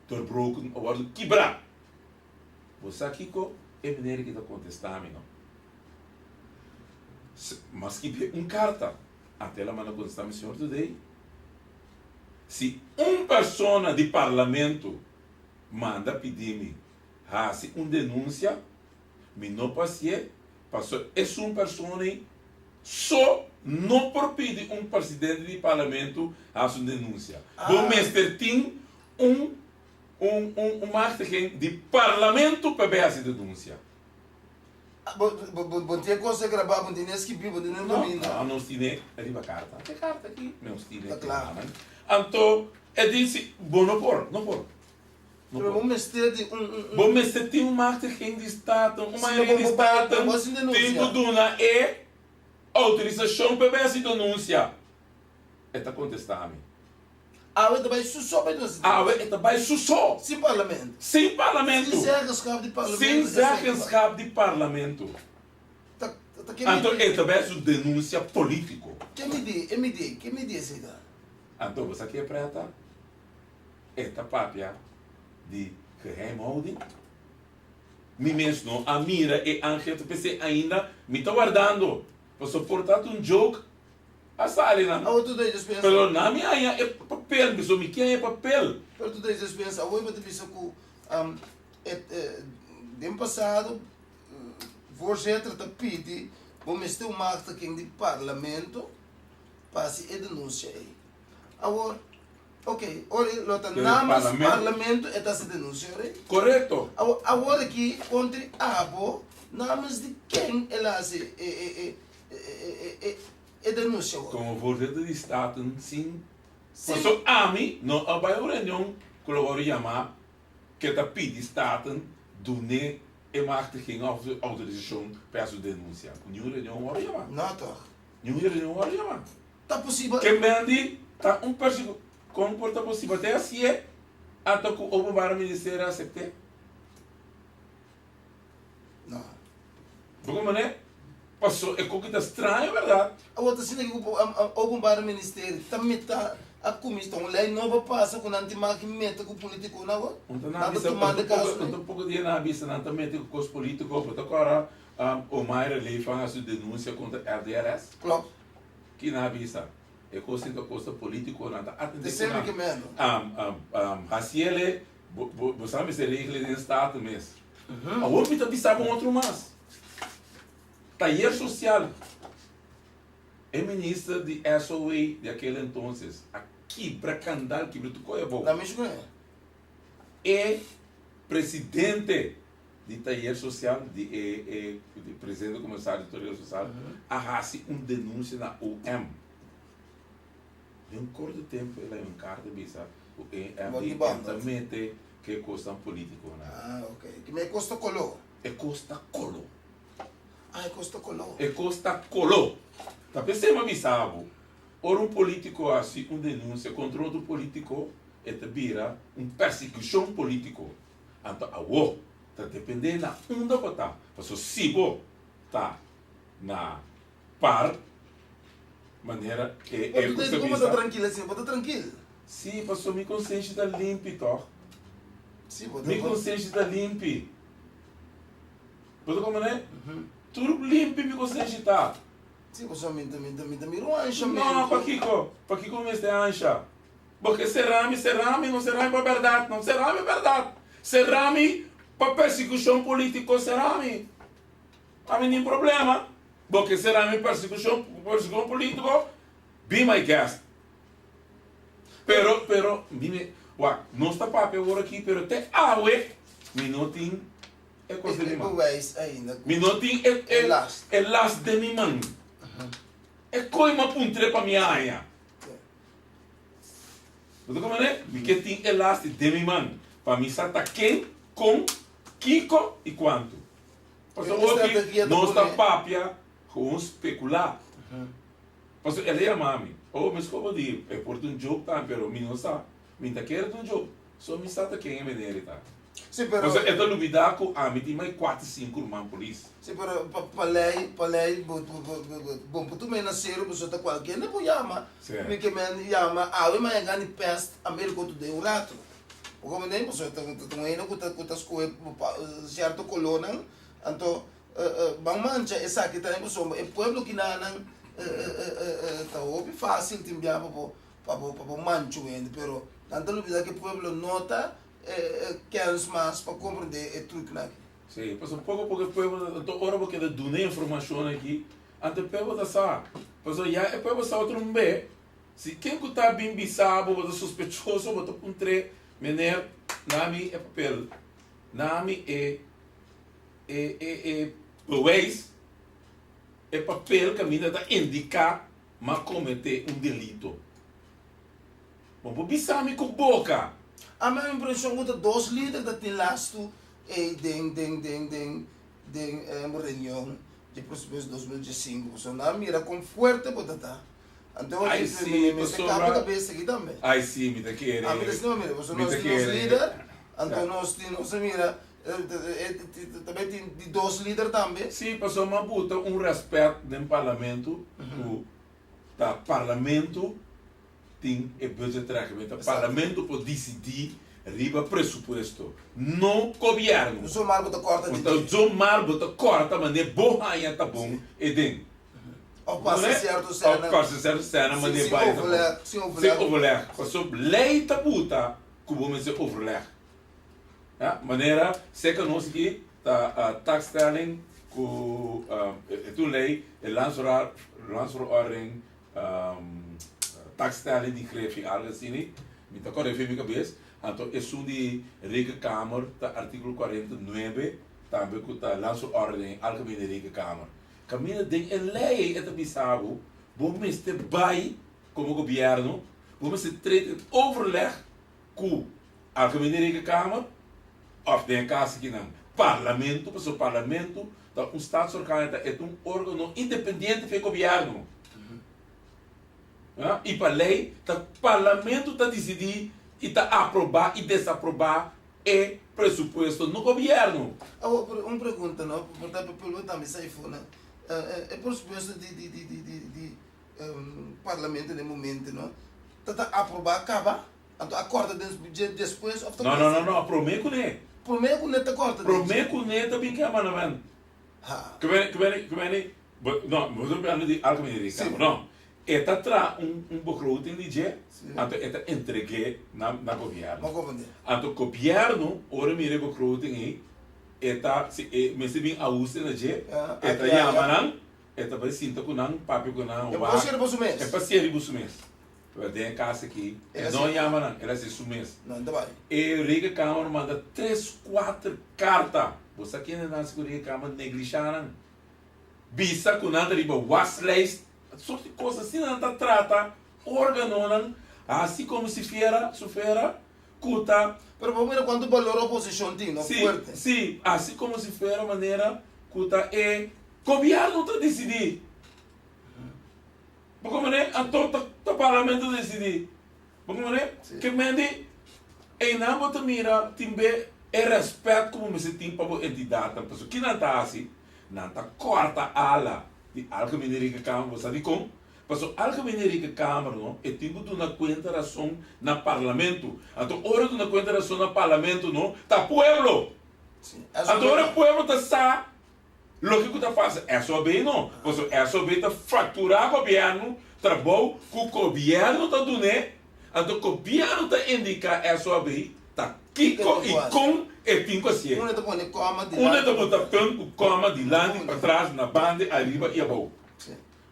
doorbroken, a wordu kibra. Bo sa kiko e meneer aki ta kontesta mi no? M'a skibie un karta, anto el a manda kontesta mi, Señor Today, si un persona di parlamento manda pidi mi Hasi un denunsia, mi no por hasié, paso esun persona ei so no por pidi un presidente di parlamento hasi un denunsia. Bo mester tin un un un un machtiging di parlamento pa bay hasi denunsia. Bo bo bo bo tin e cosa grabá, bo tin e skibí, bo tin e No, nominda. no, nos tine riba karta. E karta aki nos tine Ta kla. Anto e di si bo no por, no por. No Pero por. bo mester di un un un. Bo mester tin un machtiging di Staten, un Si mayoria bo di bo bai Staten bo sin tin denuncia. ku duna e outorisashon pa e bai hasi denuncia. E ta kontestá mi. Awe ta bai su so pa e denuncia. Awe e ta bai su so. Sin parlamento. Sin parlamento. Sin zeggenschap di parlamento. Sin zeggenschap di parlamento. Ta ta ke mi Anto di. e ta bai hasi un denuncia politico. Ke mi di, e mi di, ke mi di esei ta. Anto bo sa ke preta? E ta papia di geheimhouding? Mi mes no a mira e angel p'esei ainda mi ta wardando, pasobra por ta un joke a sali nan. Awo tur dei despensa. Pero na mi haña e papel, mi so mi ke haña e papel. Pero tur dei despensa, awo bo ta bisa ku e den pasado voorzitter ta pidi bo mester un machtiging di parlamento pa hasi e denuncia ei. Awor. Ok, ora lo ta Pero namens parlamento- parlamento e ta hasi denunsia ora ei. Korekto. Awor, awor aki kontra abo namens di ken el a hasi e e e e e e e denunsia awor? Komo voorzitter di Staten sin Sin. Paso ami no a bai un reunion ku lo wòrdu yamá ke ta pidi Staten dun'é e machtiging òf outorisashon pa e hasi un denunsia. Niun reunion wòrdu yamá. No tòg. Niun reunion wòrdu yamá. Ta posibel? Ke mendi ta un persiku. Kon por ta posibel? Te hasié anto ku Openbare Ministerio a asept'é? No. Bo komprendé? Paso e koki ta straño, bèrdat? Awor ta sinti ku Openbare Ministerio ta meta a kuminsá un lei nobo pasa ku nan tin mag meta ku politikonan awor? Un ta Nan nan ta bisa, tumando un ta kaso poko, un ta poko dia nan a bisa nan ta mete ku kos politiko. Bo ta kòrda Omayra Leeflang a su denunsia kontra RDRS? Klopt. Ki nan a bisa? E kos tin ta kosta politico, nan ta atende Te ku semi nan. ke meno. Hasiele, bo, bo, bo sa mester regla den Staten mes. Awor mi ta bisa bo un otro mas. Tayer social. E minister di SOA di aquel entonces a kibra kandal, kibra tur koe abou. Na mishi ku e. E presidente di tayer sosial di e e di presidente komisario di tayer sosial a hasi un denunsia na OM. Den un korto tempu el a un karta bisa ku e Bon di MD banda. ta mete ku e kosnan politikonan. Ah, ok. Ki me e kos ta koló. E kos ta koló. Ah, e kos ta koló. E kos ta koló. Ta p'esei mi a bisa bo, ora un politiko hasi un denunsia kontra otro politiko, e ta bira un persekushon politiko. Anto awo ta depende na unda bo ta, paso si bo ta na par manera e Bo e ta ku como ta ta bisa. trankil asina? Bo ta trankil? Si, paso mi konsenshi ta limpi tòg. Si, bo ta. Mi konsenshi ta limpi. Bo ta komprende? Tur limpi mi konsenshi ta. Si, paso mi ta mi ta mi ta mira un anshamento. No, pakiko? Pakiko mi mester ansha? Bo ke sera mi, sera mi, no sera mi pa bèrdat, no sera mi bèrdat. Sera mi pa persekushon polítiko, sera mi. Ami nin problema. Bo ke sera mi persekushon, persekushon polítiko, be my guest. Pero, pero, mi me, wak, nos ta papia awor aki, pero te awe mi no tin e kos den mi man. Mi no tin e, e, e last den mi man. E koi mi a puntr'é pa mi haña. Bo ta komprende? Mi ke tin e lasti den mi man pa mi sa ta ken, kon, kiko i kuantu. Pasobra hopi nos ta papia gewoon spekulá. Pasobra el a yama mi, oh mi skobo di e por ta un joke tambe pero mi no sa, mi ta kere ta un joke, so mi sa ta ken e meneer ta. Sí, pero. Pasobra e ta lubidá ku ami tin mai kuater sinku ruman polis. Sí, pero pa pa lei, pa lei bo bo bo bo bo bon por tuma e na serio pasobra ta kualkier hende por yama. Sí. Mi ke men yama awe maña gani pest Americo Today un rato. Bo comprende? Pasobra ta ta un hende ku ta ku ta skohe pa sierto kolornan, anto ban mancha esaki tambe pasobra e pueblo kinanan ta hopi fácil tin bia pa bo pa bo pa bo mancha un hende pero nan ta lubida ku e pueblo no ta kens mas pa komprendé e truknan aki. Sí, pasobra poko poko e pueblo ta, anto ora bo keda duna e informashon aki, anto e pueblo ta sa. Pasobra ya e pueblo sa otro un be, si ken ku ta bin bisa bo, bo ta sospechoso, bo ta puntr'é, Meneer, na mi e papel, na mi e e e e bewijs, e papel kaminda ta indiká m'a kometé un delito. Bo por bisa mi ku boka. A mi impreshon ku ta dos lider ta tin lastu ei den den den den den reunion di presupuesto 2015 pasobra nan a mira kon fuerte bo ta ta. Anto Ai mi si, mi mester pasobra kaba kabes aki tambe. Ai si, mi ta kere. A mi ta sinti mira pasobra Mi nos ta tin nos kere. lider anto nos tin nos a mira tambe tin di dos lider tambe. Si, pasobra mi a buta un rèspèt den parlamento ku ta parlamento tin e budgetreglement. Ta parlamento por disidí riba presupuesto, no gobièrnu. No zomaar bo ta kòrta di Ta dje. zomaar bo ta kòrta manera bo haña ta bon e den. Òf pasa sierto sèna. Òf pasa sierto sèna manera bai ta bon. Sin overleg. Sin overleg. Pasobra lei ta buta ku bo mester overleg. Ya, manera seka nos aki ta taakstelling ku e ta un lei, e landsverordening taakstelling di grefi algo asini. Mi ta kòrda efe mi kabes. Anto esun di Rekenkamer ta artíkulo 49 tambe ku ta Landsverordening Algemene Rekenkamer. Kaminda den e lei ei e ta bisa bo, bo mester bai komo gobièrnu, bo mester trata in overleg ku Algemene Rekenkamer òf den e kas akinan Parlamento, pasobra Parlamento ta un staatsorgaan, e ta un órgano independiente for e gobièrnu. I pa lei ta Parlamento ta disidí i ta aprobá i desaprobá e presupuesto, no gobièrnu. Awor, pero un pregunta no, por ta pa pueblo tambe sa e for nan. E presupuesto di di di di di di Parlamento den momento no ta ta aprobá kaba? Anto a kòrta den dje despues òf ta No, no, no, no, promé kuné. Promé kuné ta kòrta den dje? Promé kuné ta bin ke amandament. Ha. Kibeni, kibeni, kibeni, bo, no, bo ta hablando di Algemene Rekenkamer, no. E ta traha un, un begroting di dje, anto e ta entreg'é na, na gobièrnu. Bo comprende. Anto gobièrnu, ora e mira e begroting ei, e ta, si e mester bin ahuste na dje, e ta yama nan, e ta bai sinta ku nan, papia ku nan, E wak. por hasié riba su mes. E por hasié riba su mes. Pero den e kas aki, e no yama nan, el hasié su mes. Nan ta bai. E Rekenkamer manda tres, kuater karta. Bo sa kende nan hasi ku Rekenkamer? Neglishá nan. Bisa ku nan ta riba waslijst. Sort di kos asina nan ta trata organonan, hasi komo si fiera, su fera, ku ta. Pero bo mira kuantu balor oposishon tin, no? Fuerte. Si, si, hasi komo si fuera manera ku ta e gobièrnu ta disidí. Bo komprendé? Anto ta ta parlamento ta disidí. Bo komprendé? Si. Ke men di einan bo ta mira tin be e rèspèt ku bo mester tin pa bo entidatnan. Pasobra ki nan ta hasi? Nan ta kòrta ala di Algemene Rekenkamer. Bo sa dikon? Pasobra Algemene Rekenkamer no e tin ku duna kuenta rason na parlamento. Anto ora e duna kuenta rason na parlamento no ta pueblo. Si. Eso Anto ora e pueblo ta sa Loke ku ta pasa SOB no, pasobra SOB ta fakturá gobièrnu trabou ku gobièrnu ta dun'é, anto gobièrnu ta indiká SOB ta kiko i kon e tin ku hasié. Unda ta pone kòma dilanti. Unda ta bota punt ku kòma dilanti, patras, na banda, ariba i abou.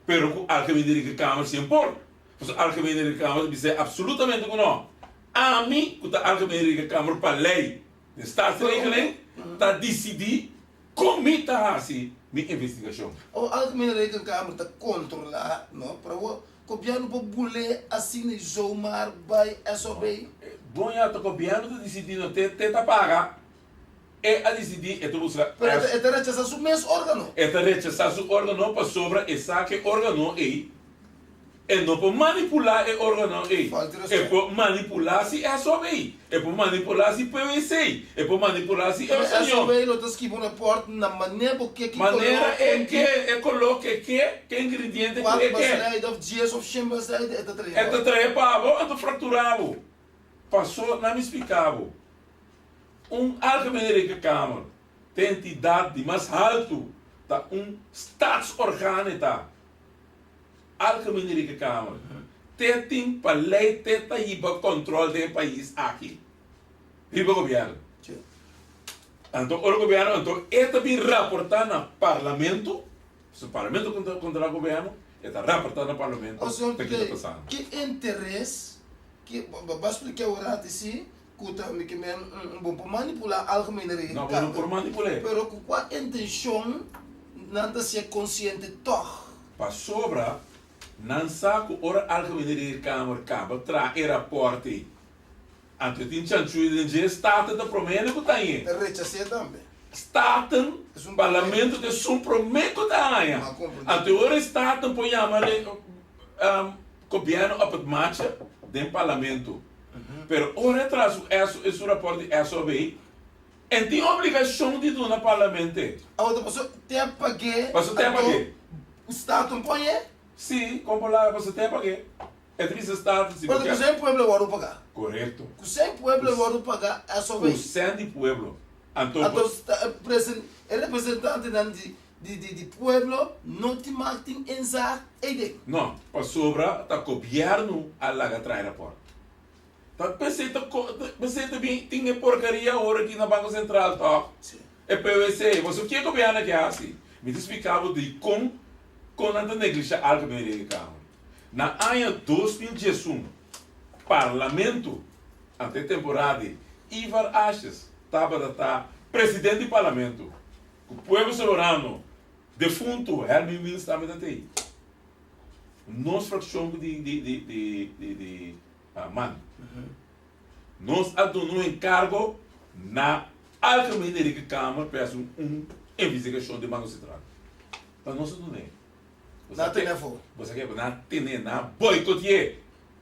Pero ku Algemene Rekenkamer sin por. Pasobra Algemene Rekenkamer ta bisa absolutamente ku no. Ami ku ta Algemene Rekenkamer pa lei den Staatsregeling ta disidí Kon mi ta hasi mi investigashon? O Algemene Rekenkamer ta kontrolá, no, pero awor gobièrnu por bul'é asina i zomaar bai SOB? Bon ya, ta gobièrnu ta disidí, no, te te ta paga. E a disidí, e ta buska. Pero e ta rechasá su mes órgano. E ta rechasá su órgano pasobra e sa ku e órgano ei E no por manipulá e órgano ei. E por manipulá si SOB. E por manipulá si PWC. E por manipulá si Pero Señor. SOB lo ta skibi un report na manera bo ke, ki koló, Manera e kon ke, e koló ke ke, ke ingrediente ku Kuater e ke. bladzijde of dies of shen bladzijde e ta trae E ta pa bo. trae pa bo, anto frakturá bo. Pasó, na mi splika bo. Un Algemene Rekenkamer ta e entidat di mas haltu, ta un staatsorgaan e ta. Algemene Rekenkamer te tin pa lei te ta hiba control den e pais aki riba gobierno. Anto ora gobierno anto e ta bin raporta na parlamento, pasobra parlamento controla gobierno, e ta raporta na parlamento O señor ta ki ta Today, pasando. ki interes ki bo a splika awor antes si ku ta mi ke men bo por manipula Algemene No, bo no por Rekenkamer, manipul'é. pero ku kua intencion nan ta ser konsiente tòg? Pasobra nan sa ku ora Algemene Rekenkamer kaba traha e rapòrt ei, anto e tin chanchuy den dje, Staten ta promé hende ku ta hañ'é. Ta rechas'é tambe. Staten, Esun promé. Parlamento ta esun promé ku ta haña. Ma komprendé. Anto e ora e Staten por yama gobièrnu op het matje den Parlamento. Pero ora e traha su su rapòrt di SOB, En tin obligashon di duna parlamente. Awor ta paso te a pag'é. Paso te a pag'é. Anto Staten pon e? Sí, kon por laga paso te a pag'é. E ta bisa Staten si bo Pero ke. ku sen pueblo a wòrdu pagá. Korekto. Ku sen pueblo a wòrdu pagá SOB. Ku sen di pueblo. Anto. Anto e representantenan di di pueblo no tin mag tin inzage ei den. No, pasobra ta gobièrnu a laga traha e rapòrt. Ta p'esei ta p'esei ta bin tin e porkeria awor aki na Banko Sentral tòg? Sí. E PWC. Pasobra ke gobièrnu ke hasi? Mi ta splika bo dikon kon nan ta neglishá Algemene Rekenkamer. Na aña 2011. Parlamento, ante e temporada di Ivar Asjes tabata ta presidente di Parlamento, ku Pueblo Soberano defunto Herman Wiels tambe ta tei. Nos frakshon di di di di di di man. Nos a duna un enkargo na Algemene Rekenkamer pa e hasi un investigashon den Banko Sentral. Ta nos a dun'é. Nan a tene afó. Bo sa ke? Nan a tene, nan a boikoti'é.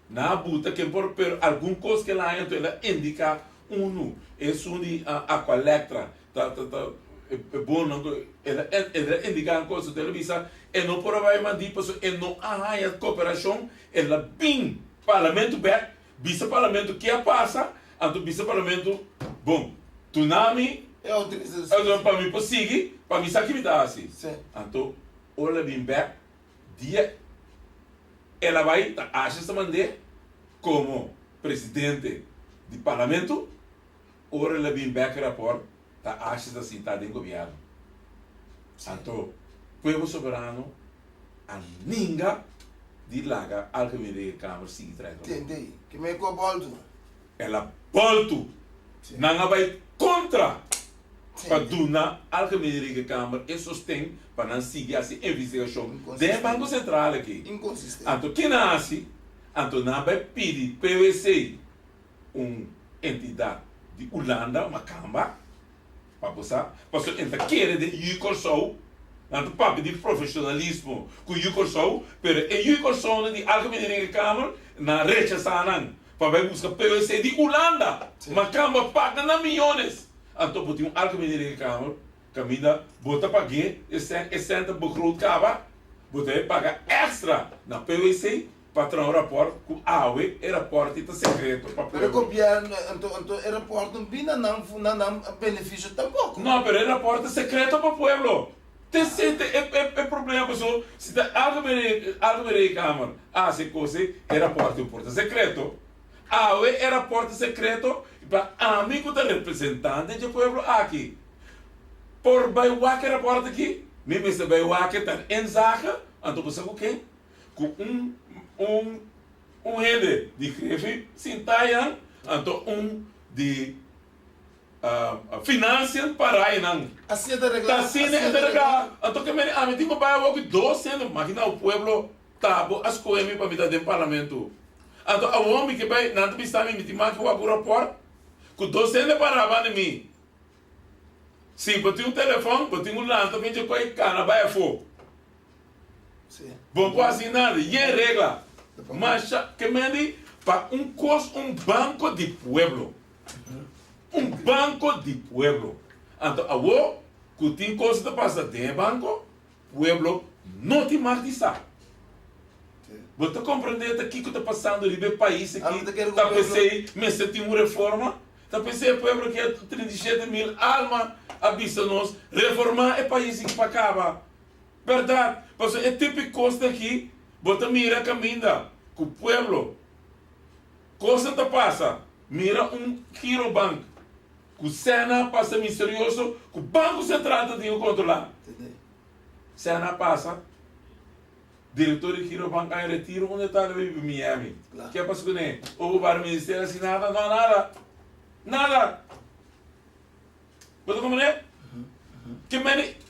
Nan a buta ken por, pero algun kos ke el a haña anto el a indiká unu, esun di Aqualectra, ta ta ta e bononan ku el a el a indiká un kos, anto el a bisa e no por a bai mandí pasobra e no a haña koperashon, el a bin parlamento bèk Bisa parlamento ke a pasa, anto bisa parlamento, bon, tuna mi E autorisacion. pa mi por sigui, pa mi sa ki mi ta hasi. Sí. Anto ora el a bin bek, dia el a bai ta Asjes ta mand'é komo presidente di parlamento, ora el a bin bek e raport ta Asjes ta sinta den gobierno. Anto Pueblo Soberano a ninga di laga Algemene Rekenkamer sigui traha e trabou. Tende, ke men ku a boltu. El a boltu. Nan a bai kontra pa duna Algemene Rekenkamer e sosten pa nan sigui hasi investigashon den e Banko Sentral aki. Inkonsistente. Anto ke nan hasi? Anto nan a bai pidi PwC, un entidat di Ulanda, makamba, Pa bo sa, pasobra e ta kere den yu Kòrsou, nan ta papia di profeshonalismo ku yu Kòrsou, pero e yu Kòrsounan di Algemene Rekenkamer nan a rechasá nan pa bai buska PwC di Ulanda. Makamba paga nan miyones. Anto bo tin un Algemene Rekenkamer kaminda bo ta pag'é e sèn, e sèn ta begroot kaba, bo ta bai paga èkstra na PwC Pa traha un raport ku awe e raport ei ta sekreto pa Pero e pueblo. gobierno anto anto e raport no bin na nan na nan beneficio tampoco. No, pero e raport ta sekreto pa pueblo. Te si te e e e problema paso si ta Algemene Algemene Rekenkamer a hasi e kos ei, e raport ei por ta sekreto. Awe e raport ta sekreto i pa ami ku ta representante dje pueblo aki por bai wak e raport aki, mi mester bai wak e ta inzage, anto bo sa ku ken? Ku un un un hende di grefi sintá einan, anto un di financiën pará einan. Asina ta reglá. Ta asina e ta reglá. Anto ke mene ami tin ku bai awor ku dos hende, makina un pueblo ta bo a skohe mi pa mi ta den parlamento. Anto awor mi ke bai, nan ta bisa mi mi tin maki wak un rapòrt ku dos hende pará banda mi. Si bo tin un telefòn, bo tin ku lanta pinche koi kana bai afó. Bo por hasi nada, yen regla. Masha ke mende pa un kos un banko di pueblo. Un banko di pueblo. Anto awo ku tin kos ta pasa den e banko, pueblo no tin mag di sa. Bo ta komprende ta kiko ta pasando riba e pais aki? Ta pesei mester tin un reforma? Ta pesei e pueblo ke 37,000 alma a bisa nos reforma e pais aki pa kaba. Berdad, pasobra e tipo di kosnan aki bo ta mira kaminda ku pueblo kosnan ta pasa, mira un girobank ku sena pasa misterioso ku Banko Sentral ta tin ku kontrolá. Sena pasa, direktor di girobank a retiro unda e ta bai biba Miami. Ke a pasa kuné? Openbaar Ministerio a hasi nada? No, nada. Nada. Bo ta komprendé? Ke mene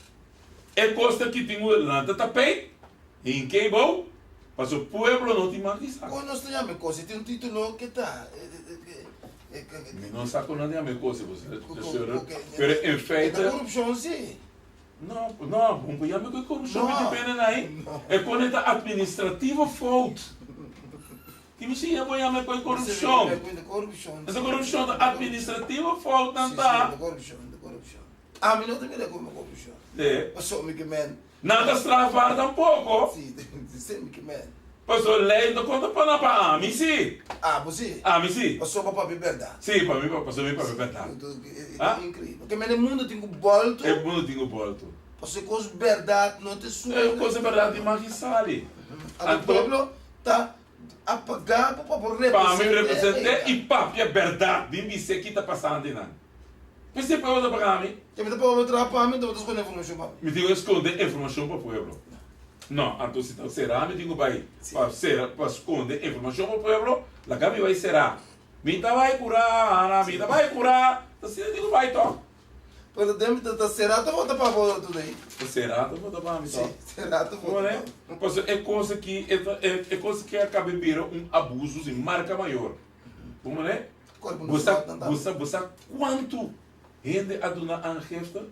e kos ta ki tin un lanta tapei hinke bou, paso pueblo no tin mag di sa. Kon nos ta yama e kos? E tin un titulo ke ta. Mi no sa kon nan ta yama e kos, pero en feite. E ta korupshon si. No, no, bon por yama e korupshon, mi tin pena na ei. E kon e ta administrativo fout. Ki mi siña bo yama e koe korupshon? Esa korupshon ta administrativo foutnan ta. Ami no ta mira komo korupshon. Paso mi ke men. Nan ta strafbaar tampoko. Si, mi ke men. Paso lei no konta pa nan pa ami si. Abo si. Ami si. Paso bo papia bèrdat. Si, pa mi paso mi papia bèrdat. E ta inkreibel. Ke men e mundu tin ku bòltu. E mundu tin ku bòltu. Paso e kos bèrdat no ta suna. E kos bèrdat di maki sali. Anto pueblo ta a paga bo pa bo Pa mi represent'é i papia bèrdat, bin bis'é ki ta pasando einan. P'esei pueblo ta paga mi. Ke mi ta paga bo traha pa mi, anto bo ta skonde informashon pa mi. Mi tin ku skonde informashon pa pueblo. No, anto si ta será mi tin ku bai pa sera pa skonde informashon pa pueblo, laga mi bai será. Mi ta bai kurá, mi ta bai kurá, ta asina tin ku bai tòg. Pero den ta ta será ta vota pa bo today. Ta será ta vota pa mi tòg. Si, será ta vota pa bo. Pasobra e kos aki e ta e kos aki a kaba bira un abuso sin marka mayor. Bo manera? Bo sa bo sa bo sa kuantu hende a duna aangifte?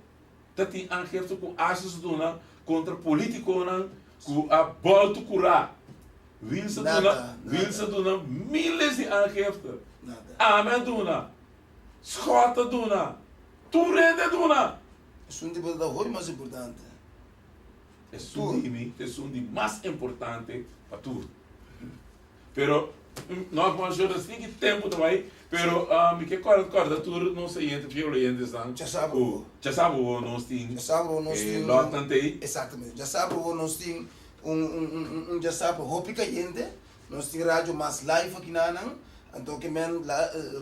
Ta tin aangifte ku Asjes a duna kontra politikonan ku a bòltu kurá. Wiels a duna Wiels a duna miles di aangifte. Ami a duna. Schot a duna. Tur hende a duna. Esun di bo ta hopi mas importante. Esun di mi ta esun di mas importante pa tur. Pero nogmaals yo no sin ki tempo ta bai, pero mi ke kòrda kòrda tur nos oyente, fiel oyentesnan ku djasabra bo nos tin e lòtnan t'ei. Exactamente, djasabra bo nos tin un un un djasabra hopi kayente, nos tin Radio Mas live akinanan, anto ke men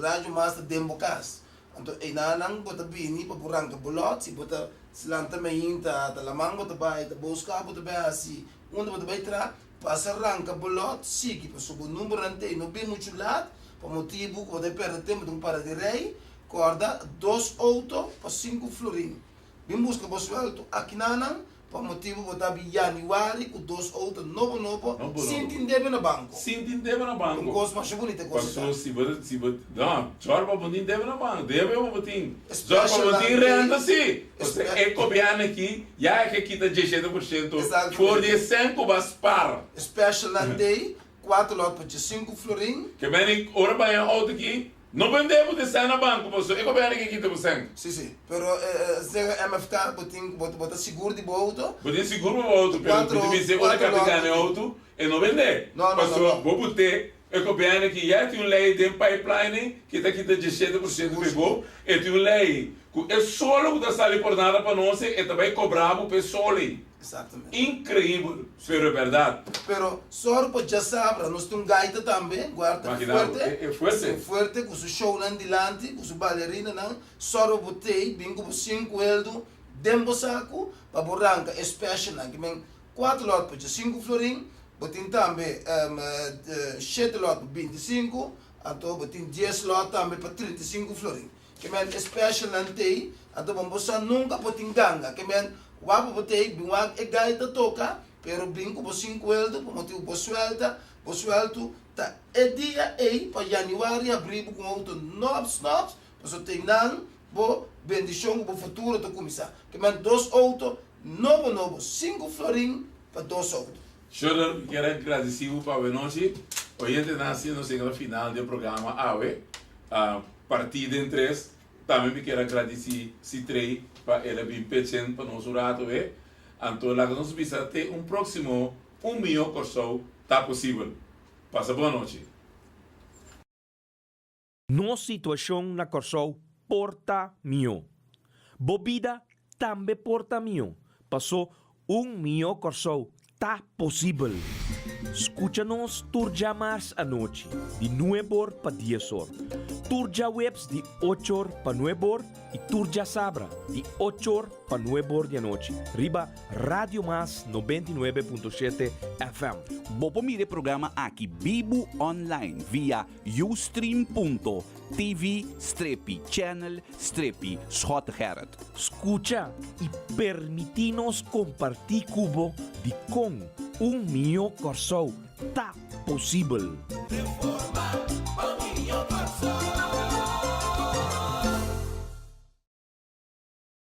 Radio Mas ta den bo kas, anto einanan bo ta bini pa bo ranka bo lòt, si bo ta lanta mainta ta laman bo ta bai, ta boska bo ta bai hasi unda bo ta bai traha. Pasa ranka bo lot sigui pasobra bo numbernan t'ei no bin muchu lat pa motibu ku bo ta perde tempu den un para di rei. Kòrda dos outo pa sinku florin. Bin buska bo suèltu akinanan pa motibu bo ta bin yanüari ku dos outo nobo nobo sin tin debe na banko. Sin tin debe na banko. Un kos masha bunita kos e ta. Paso si bo si bo no zòrg pa bo tin debe na banko. Debe bo tin. Zòrg pa bo tin renta si. Pasobra e gobièrnu aki ya e ke kita 17% for di e sèn ku bo a spar. Special nan tei, kuater lòt pa 15 florin. Ke meni ora bo haña outo aki, no bendé bo tin sèn na banko pasobra e gobièrnu ke kita bo sèn. Si, si. Pero sega MFK bo tin, bo ta sigur di bo outo. Bo tin sigur pa bo outo, pero bo tin bis'é ora ke a bin gana e outo, e no bendé. Pasobra bo but'é E gobièrnu aki ya tin un lei den pipeline ki ta kita 17% pa e bo. E tin un lei ku e solo ku ta sali por nada pa nos e ta bai kobra bo pa e solo ei. Inkreibel, pero e bèrdat. Pero sòru pa djasabra nos tin un gaita tambe, guarda fuerte, e fuerte. Si fuerte ku su shownan dilanti, ku su balerinanan, sòru pa bo tei bin ku bo sinku heldu den bo saku pa bo ranka e specialnan. Ki men kuater lòt pa djesinku florin, Bo tin tambe shete lòt pa 25, anto bo tin dies lòt tambe pa 35 florin. Ke men e specialnan t'ei, anto bo no sa nunka bo tin ganga. Ke men wak bo t'ei, bin wak e gai ta toka, pero bin ku bo sinkuelto pa motibu bo suelta, bo sueltu ta e dia ei pa yanüari habri bo ku un outo nòps nòps, pasobra t'ei nan bo bendishon ku bo futuro ta kuminsá. Ke men dos outo nobo nobo, sinku florin pa dos outo. Shirley, mi kier a gradisí bo pa awenochi. Oyentenan, asina nos yega na final di e programa awe, partí den tres. Tambe mi kier a gradisí Citrey pa el a bin pechen pa nos un rato awe. Anto laga nos bisa te un próksimo Un Mihó Kòrsou Ta Posibel. Pasa bon anochi. Nos situashon na Kòrsou por ta mihó. Bo bida tambe por ta mihó, pasó un mihó Kòrsou ta posibel. Skucha nos tur djamars anochi di nueb'or pa dies'or, tur djaweps di och'or pa nueb'or i tur djasabra di och'or pa nueb'or di anochi riba Radio Mas 99.7 FM. Bo por mira e programa aki bibu online via Ustream punto TV strepi channel strepi Schotte Gerrit. Skucha i permití nos kompartí ku bo dikon un mihó Kòrsou ta posibel. Reforma.